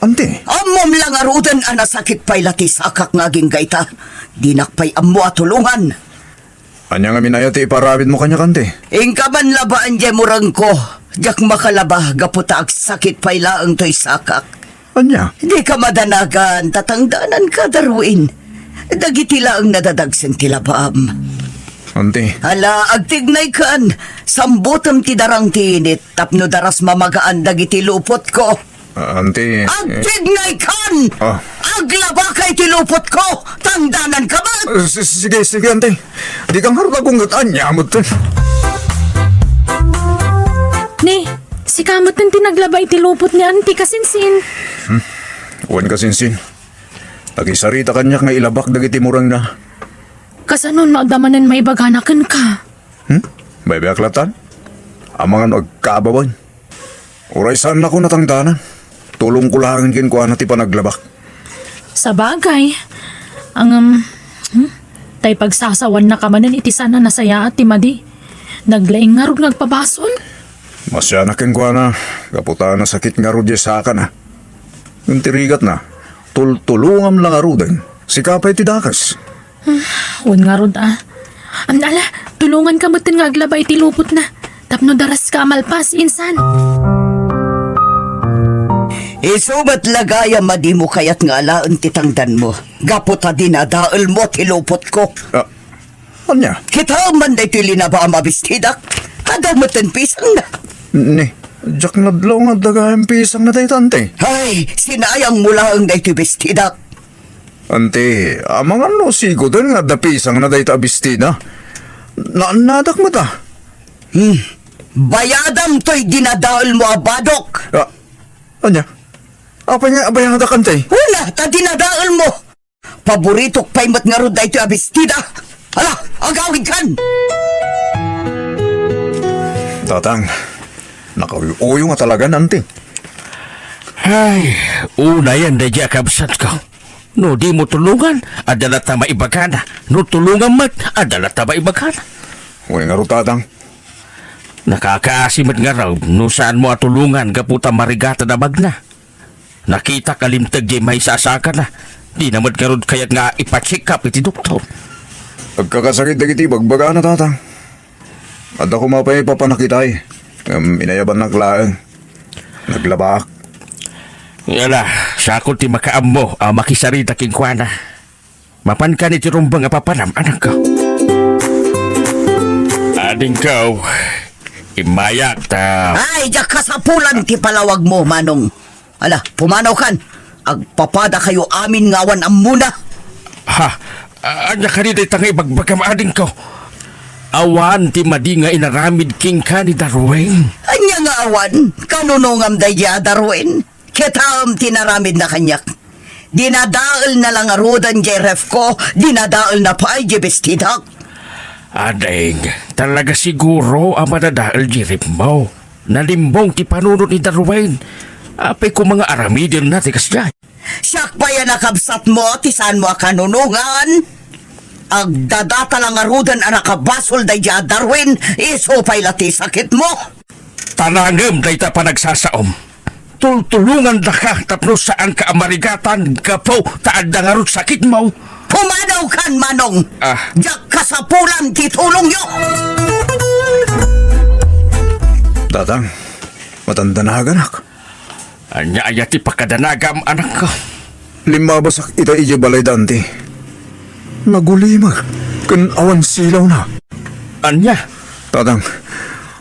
Auntie. Ammom la ngaruden a nasakit pay la ti sakak nga agingga ita. Dinak pay ammo a tulongan. Ania ngamin aya ti iparamidmo kaniak, Auntie? Inka man labaen diay murengko. Diak makalaba gapu ta agsakit pay laeng toy sakak. Ania? Dika madanagan, ta tangdananka, Darwin. Dagiti laeng nadadagsen ti labam. Auntie. Ala, agtignaykan. Sambutem ti darang ti init tapno daras mamagaan dagiti lupotko. Ah, Auntie, eh. Agtignaykan! Ah. Aglabaka iti lupotko! Tangdananka met! Eh, si-, sige, sige, Auntie. Dika ngarud agungget, ania metten. Ni, sika metten ti naglaba iti lupot ni Auntie, kasinsin. Hmm? Wen, kasinsin. Nakisarita kaniak nga ilabak dagiti murengna. Kasano no adda manen maibagana kenka? Hmm? Baybay-ak lattan? Amangan no agkaabawen. Uray saannakon a tangdanan. Tulongko laengen kenkuana ti panaglabak. Sabagay. Ngem, hmm? Tay pagsasawaannaka manen iti saan a nasayaat ti madi. Naglaing ngarud nga agpabasol. Masianak kenkuana, gapu ta nasakit ngarud diay sakana. Ngem ti rigatna, tultulongam la ngaruden. Sika pay ti dakes. Wen ngarud, a. Am, ala, tulonganka metten nga aglaba iti lupotna. Tapno daraska a malpas, insan. Isu met la gayam a dimo kayat nga alaen ti tangdanmo, gapu ta dinadaelmo ti lupotko. Ah, ania? Kitaem man daytoy linabaam a bestidak. Adda metten pisangna. Ni, diak nadlaw nga adda gayam pisangna dayta, anti. Hay, sinayangmo laeng daytoy bestidak. Anti, amangan no siguden nga adda pisangna dayta a bestida. Naannadak met, a. Hmm. Bayadam toy dinadaelmo a badok. Ah, ania? Apay nga abayadak, anti? Una, ta dinadaelmo. Paboritok pay met ngarud daytoy a bestida. Ala, agawidkan! Tatang, nakauy-uyo nga talaga, anti. Ay, unayen daydi a kabsatko. No dimo tulongan, adda latta maibagana. No tulongam met, adda latta maibagana. Wen ngarud, Tatang. Nakakaasi met ngarud no saanmo a tulongan gapu ta marigatan a bagna. Nakitak a limteg diay maysa a sakana. Dina met ngarud kayat nga ipa-check up iti doktor. Agkakasakit dagiti ibagbagana, Tatang. Adda koma pay papanakitay, ngem inayabannak laeng. Naglabaak. Ala, siakon ti makaammo a makisarita kenkuana. Mapankan iti rumbeng a papanam, anakko. Adingko, immayak ta. Ay, diak kasapulan ti palawagmo, Manong. Ala, pumanawkan. Agpapadakayo amin nga awan ammona. Ha? A-, ania kadi dayta nga ibagbagam, adingko? Awan ti madi nga inaramid kenka ni Darwin. Ania nga awan? Kanunongam daydi a Darwin? Kitaem ti naramidna kaniak. Dinadaelna la ngaruden diay refko, dinadaelna pay diay bestidak. Ading, talaga siguro a madadael diay refmo. Nalimbong ti panunot ni Darwin. Apay koma nga aramidenna ti kasdiay? Siak pay a nakabsatmo ti saanmo a kanunongan. Agdadata la ngaruden a nakabasol daydi a Darwin, isu pay la ti sakitmo. Tarangem dayta panagsasaom. Tultulongandaka tapno saanka a marigatan gapu ta adda ngarud sakitmo. Pumanawkan, Manong! Ah. Diak kasapulan ti tulongyo! Tatang, madandanaganak. Ania aya ti pakadanagam, anakko? Limmabasak ita idiay balay da, anti. Nagulimag ken awan silawna. Ania? Tatang,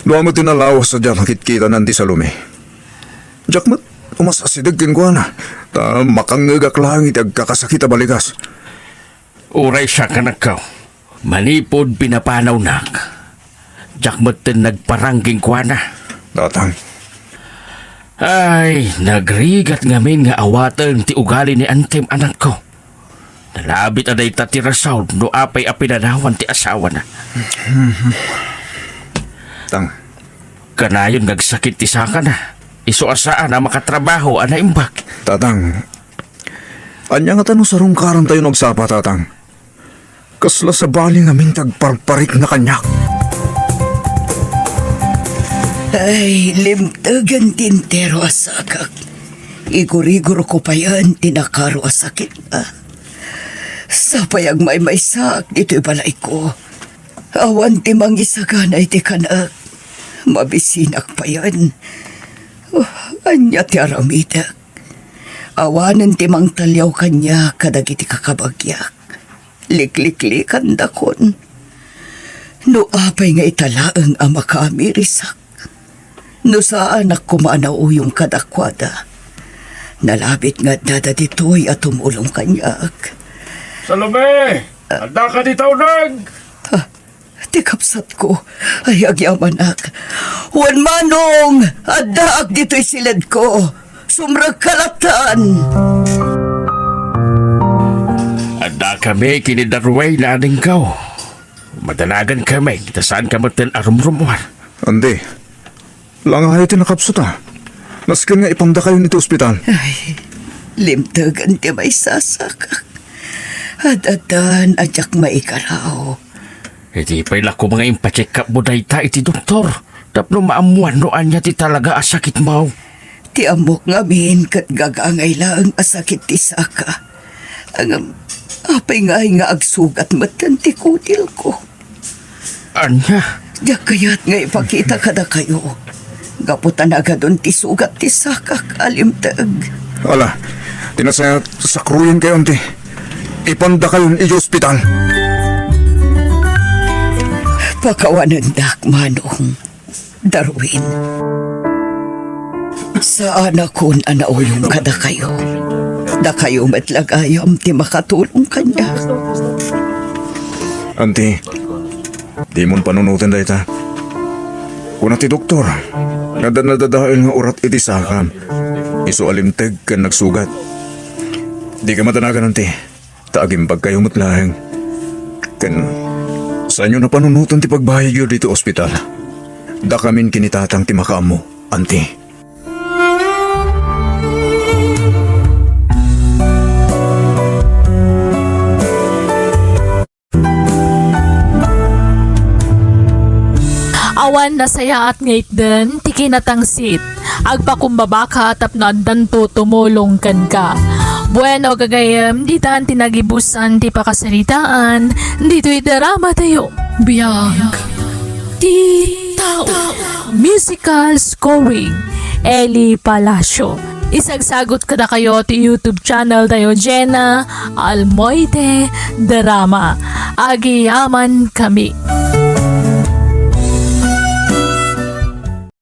dua met ti nalawas sadiay a nakitkita ni Anti Salome. Diak met umas asideg kenkuana, ta makangngegak laeng iti agkakasakit a balikas. Uray siak, anakko. Manipud pinapanawnak, diak metten nagparang kenkuana. Tatang. Ay, nagrigat ngamin nga awaten ti ugali ni Antim, anakko. Nalabit a dayta ti rason no apay a pinanawan ti asawana. Tang. Kanayon nga agsakit ti sakana. Isu a saan a makatrabaho a naimbag. Tatang, ania ngata no sarungkarantayon agsapa, Tatang? Kasla sabali ngamin ti agparparikna kaniak. Ay, limtegen ti entero a sakak. Igurigurko payen ti nakaro a sakitna. Sapay agmaymaysaak ditoy balayko. Awan ti mangisagana iti kanak. Mabisinak payen. Oh, ania ti aramidek? Awanen ti mangtaliaw kaniak kadagiti kakabagiak. Likliklikandakon. No apay nga ita laeng a makaamirisak. No saanak koma a nauyong kadakuada. Nalabit nga addada ditoy a tumulong kaniak. Salome! Addaka dita uneg? Ah, ti kabsatko, ay agyamanak. Wen Manong, addaak ditoy siledko. Sumrekka lattan. Addakami ken ni Darway, adingko. Madanagankami, ta saanka metten a rumrumuar. Andi, langayo ti nakapsuta. Nasken nga ipandakayon iti ospital. Ay, limtegen ti maysasakak. Ad-addan a diak maikaraw. Iti pay la koma nga impacheck up mo dayta iti doktor, tapno maammuan no ania ti talaga a sakitmo. Ti ammok ngamin ket gagangay laeng a sakit ti saka. Ngem, apay ngay nga agsugat metten ti kutilko? Ania? Diak kayat nga ipakita kadakayo. gapu ta nagadun ti sugat ti sakak a limteg. Ala, ti nasayaat, sakruyenkayo, Auntie. Ipandakayon idiay ospital. Pakawanendak, Manong. Darwin, saanakon a nauyong kadakayo. Dakayo met la gayam ti makatulong kaniak. Auntie, dimon panunoten dayta. Kuna ti doktor, adda nadadael nga urat iti sakam. Isu a limteg ken nagsugat. Dika madanagan, Auntie. Ta agimbagkayo met laeng. Ken saanyo a panunoten ti pagbayadyo ditoy ospital. Dakamin ken ni Tatang ti makaammo, Auntie. Awan nasayaat nga itden ti kinatangsit. Agpakumbabaka tapno addanto tumulong kenka. Bueno, gagayyem, ditan ti nagibusan ti pakasaritaan ditoy drama tayo. Biag ti tao. Musical scoring, Eli Palacio. Isagsagot kadakayo ti YouTube channel tayo, Jenna Almoite Drama. Agyamankami.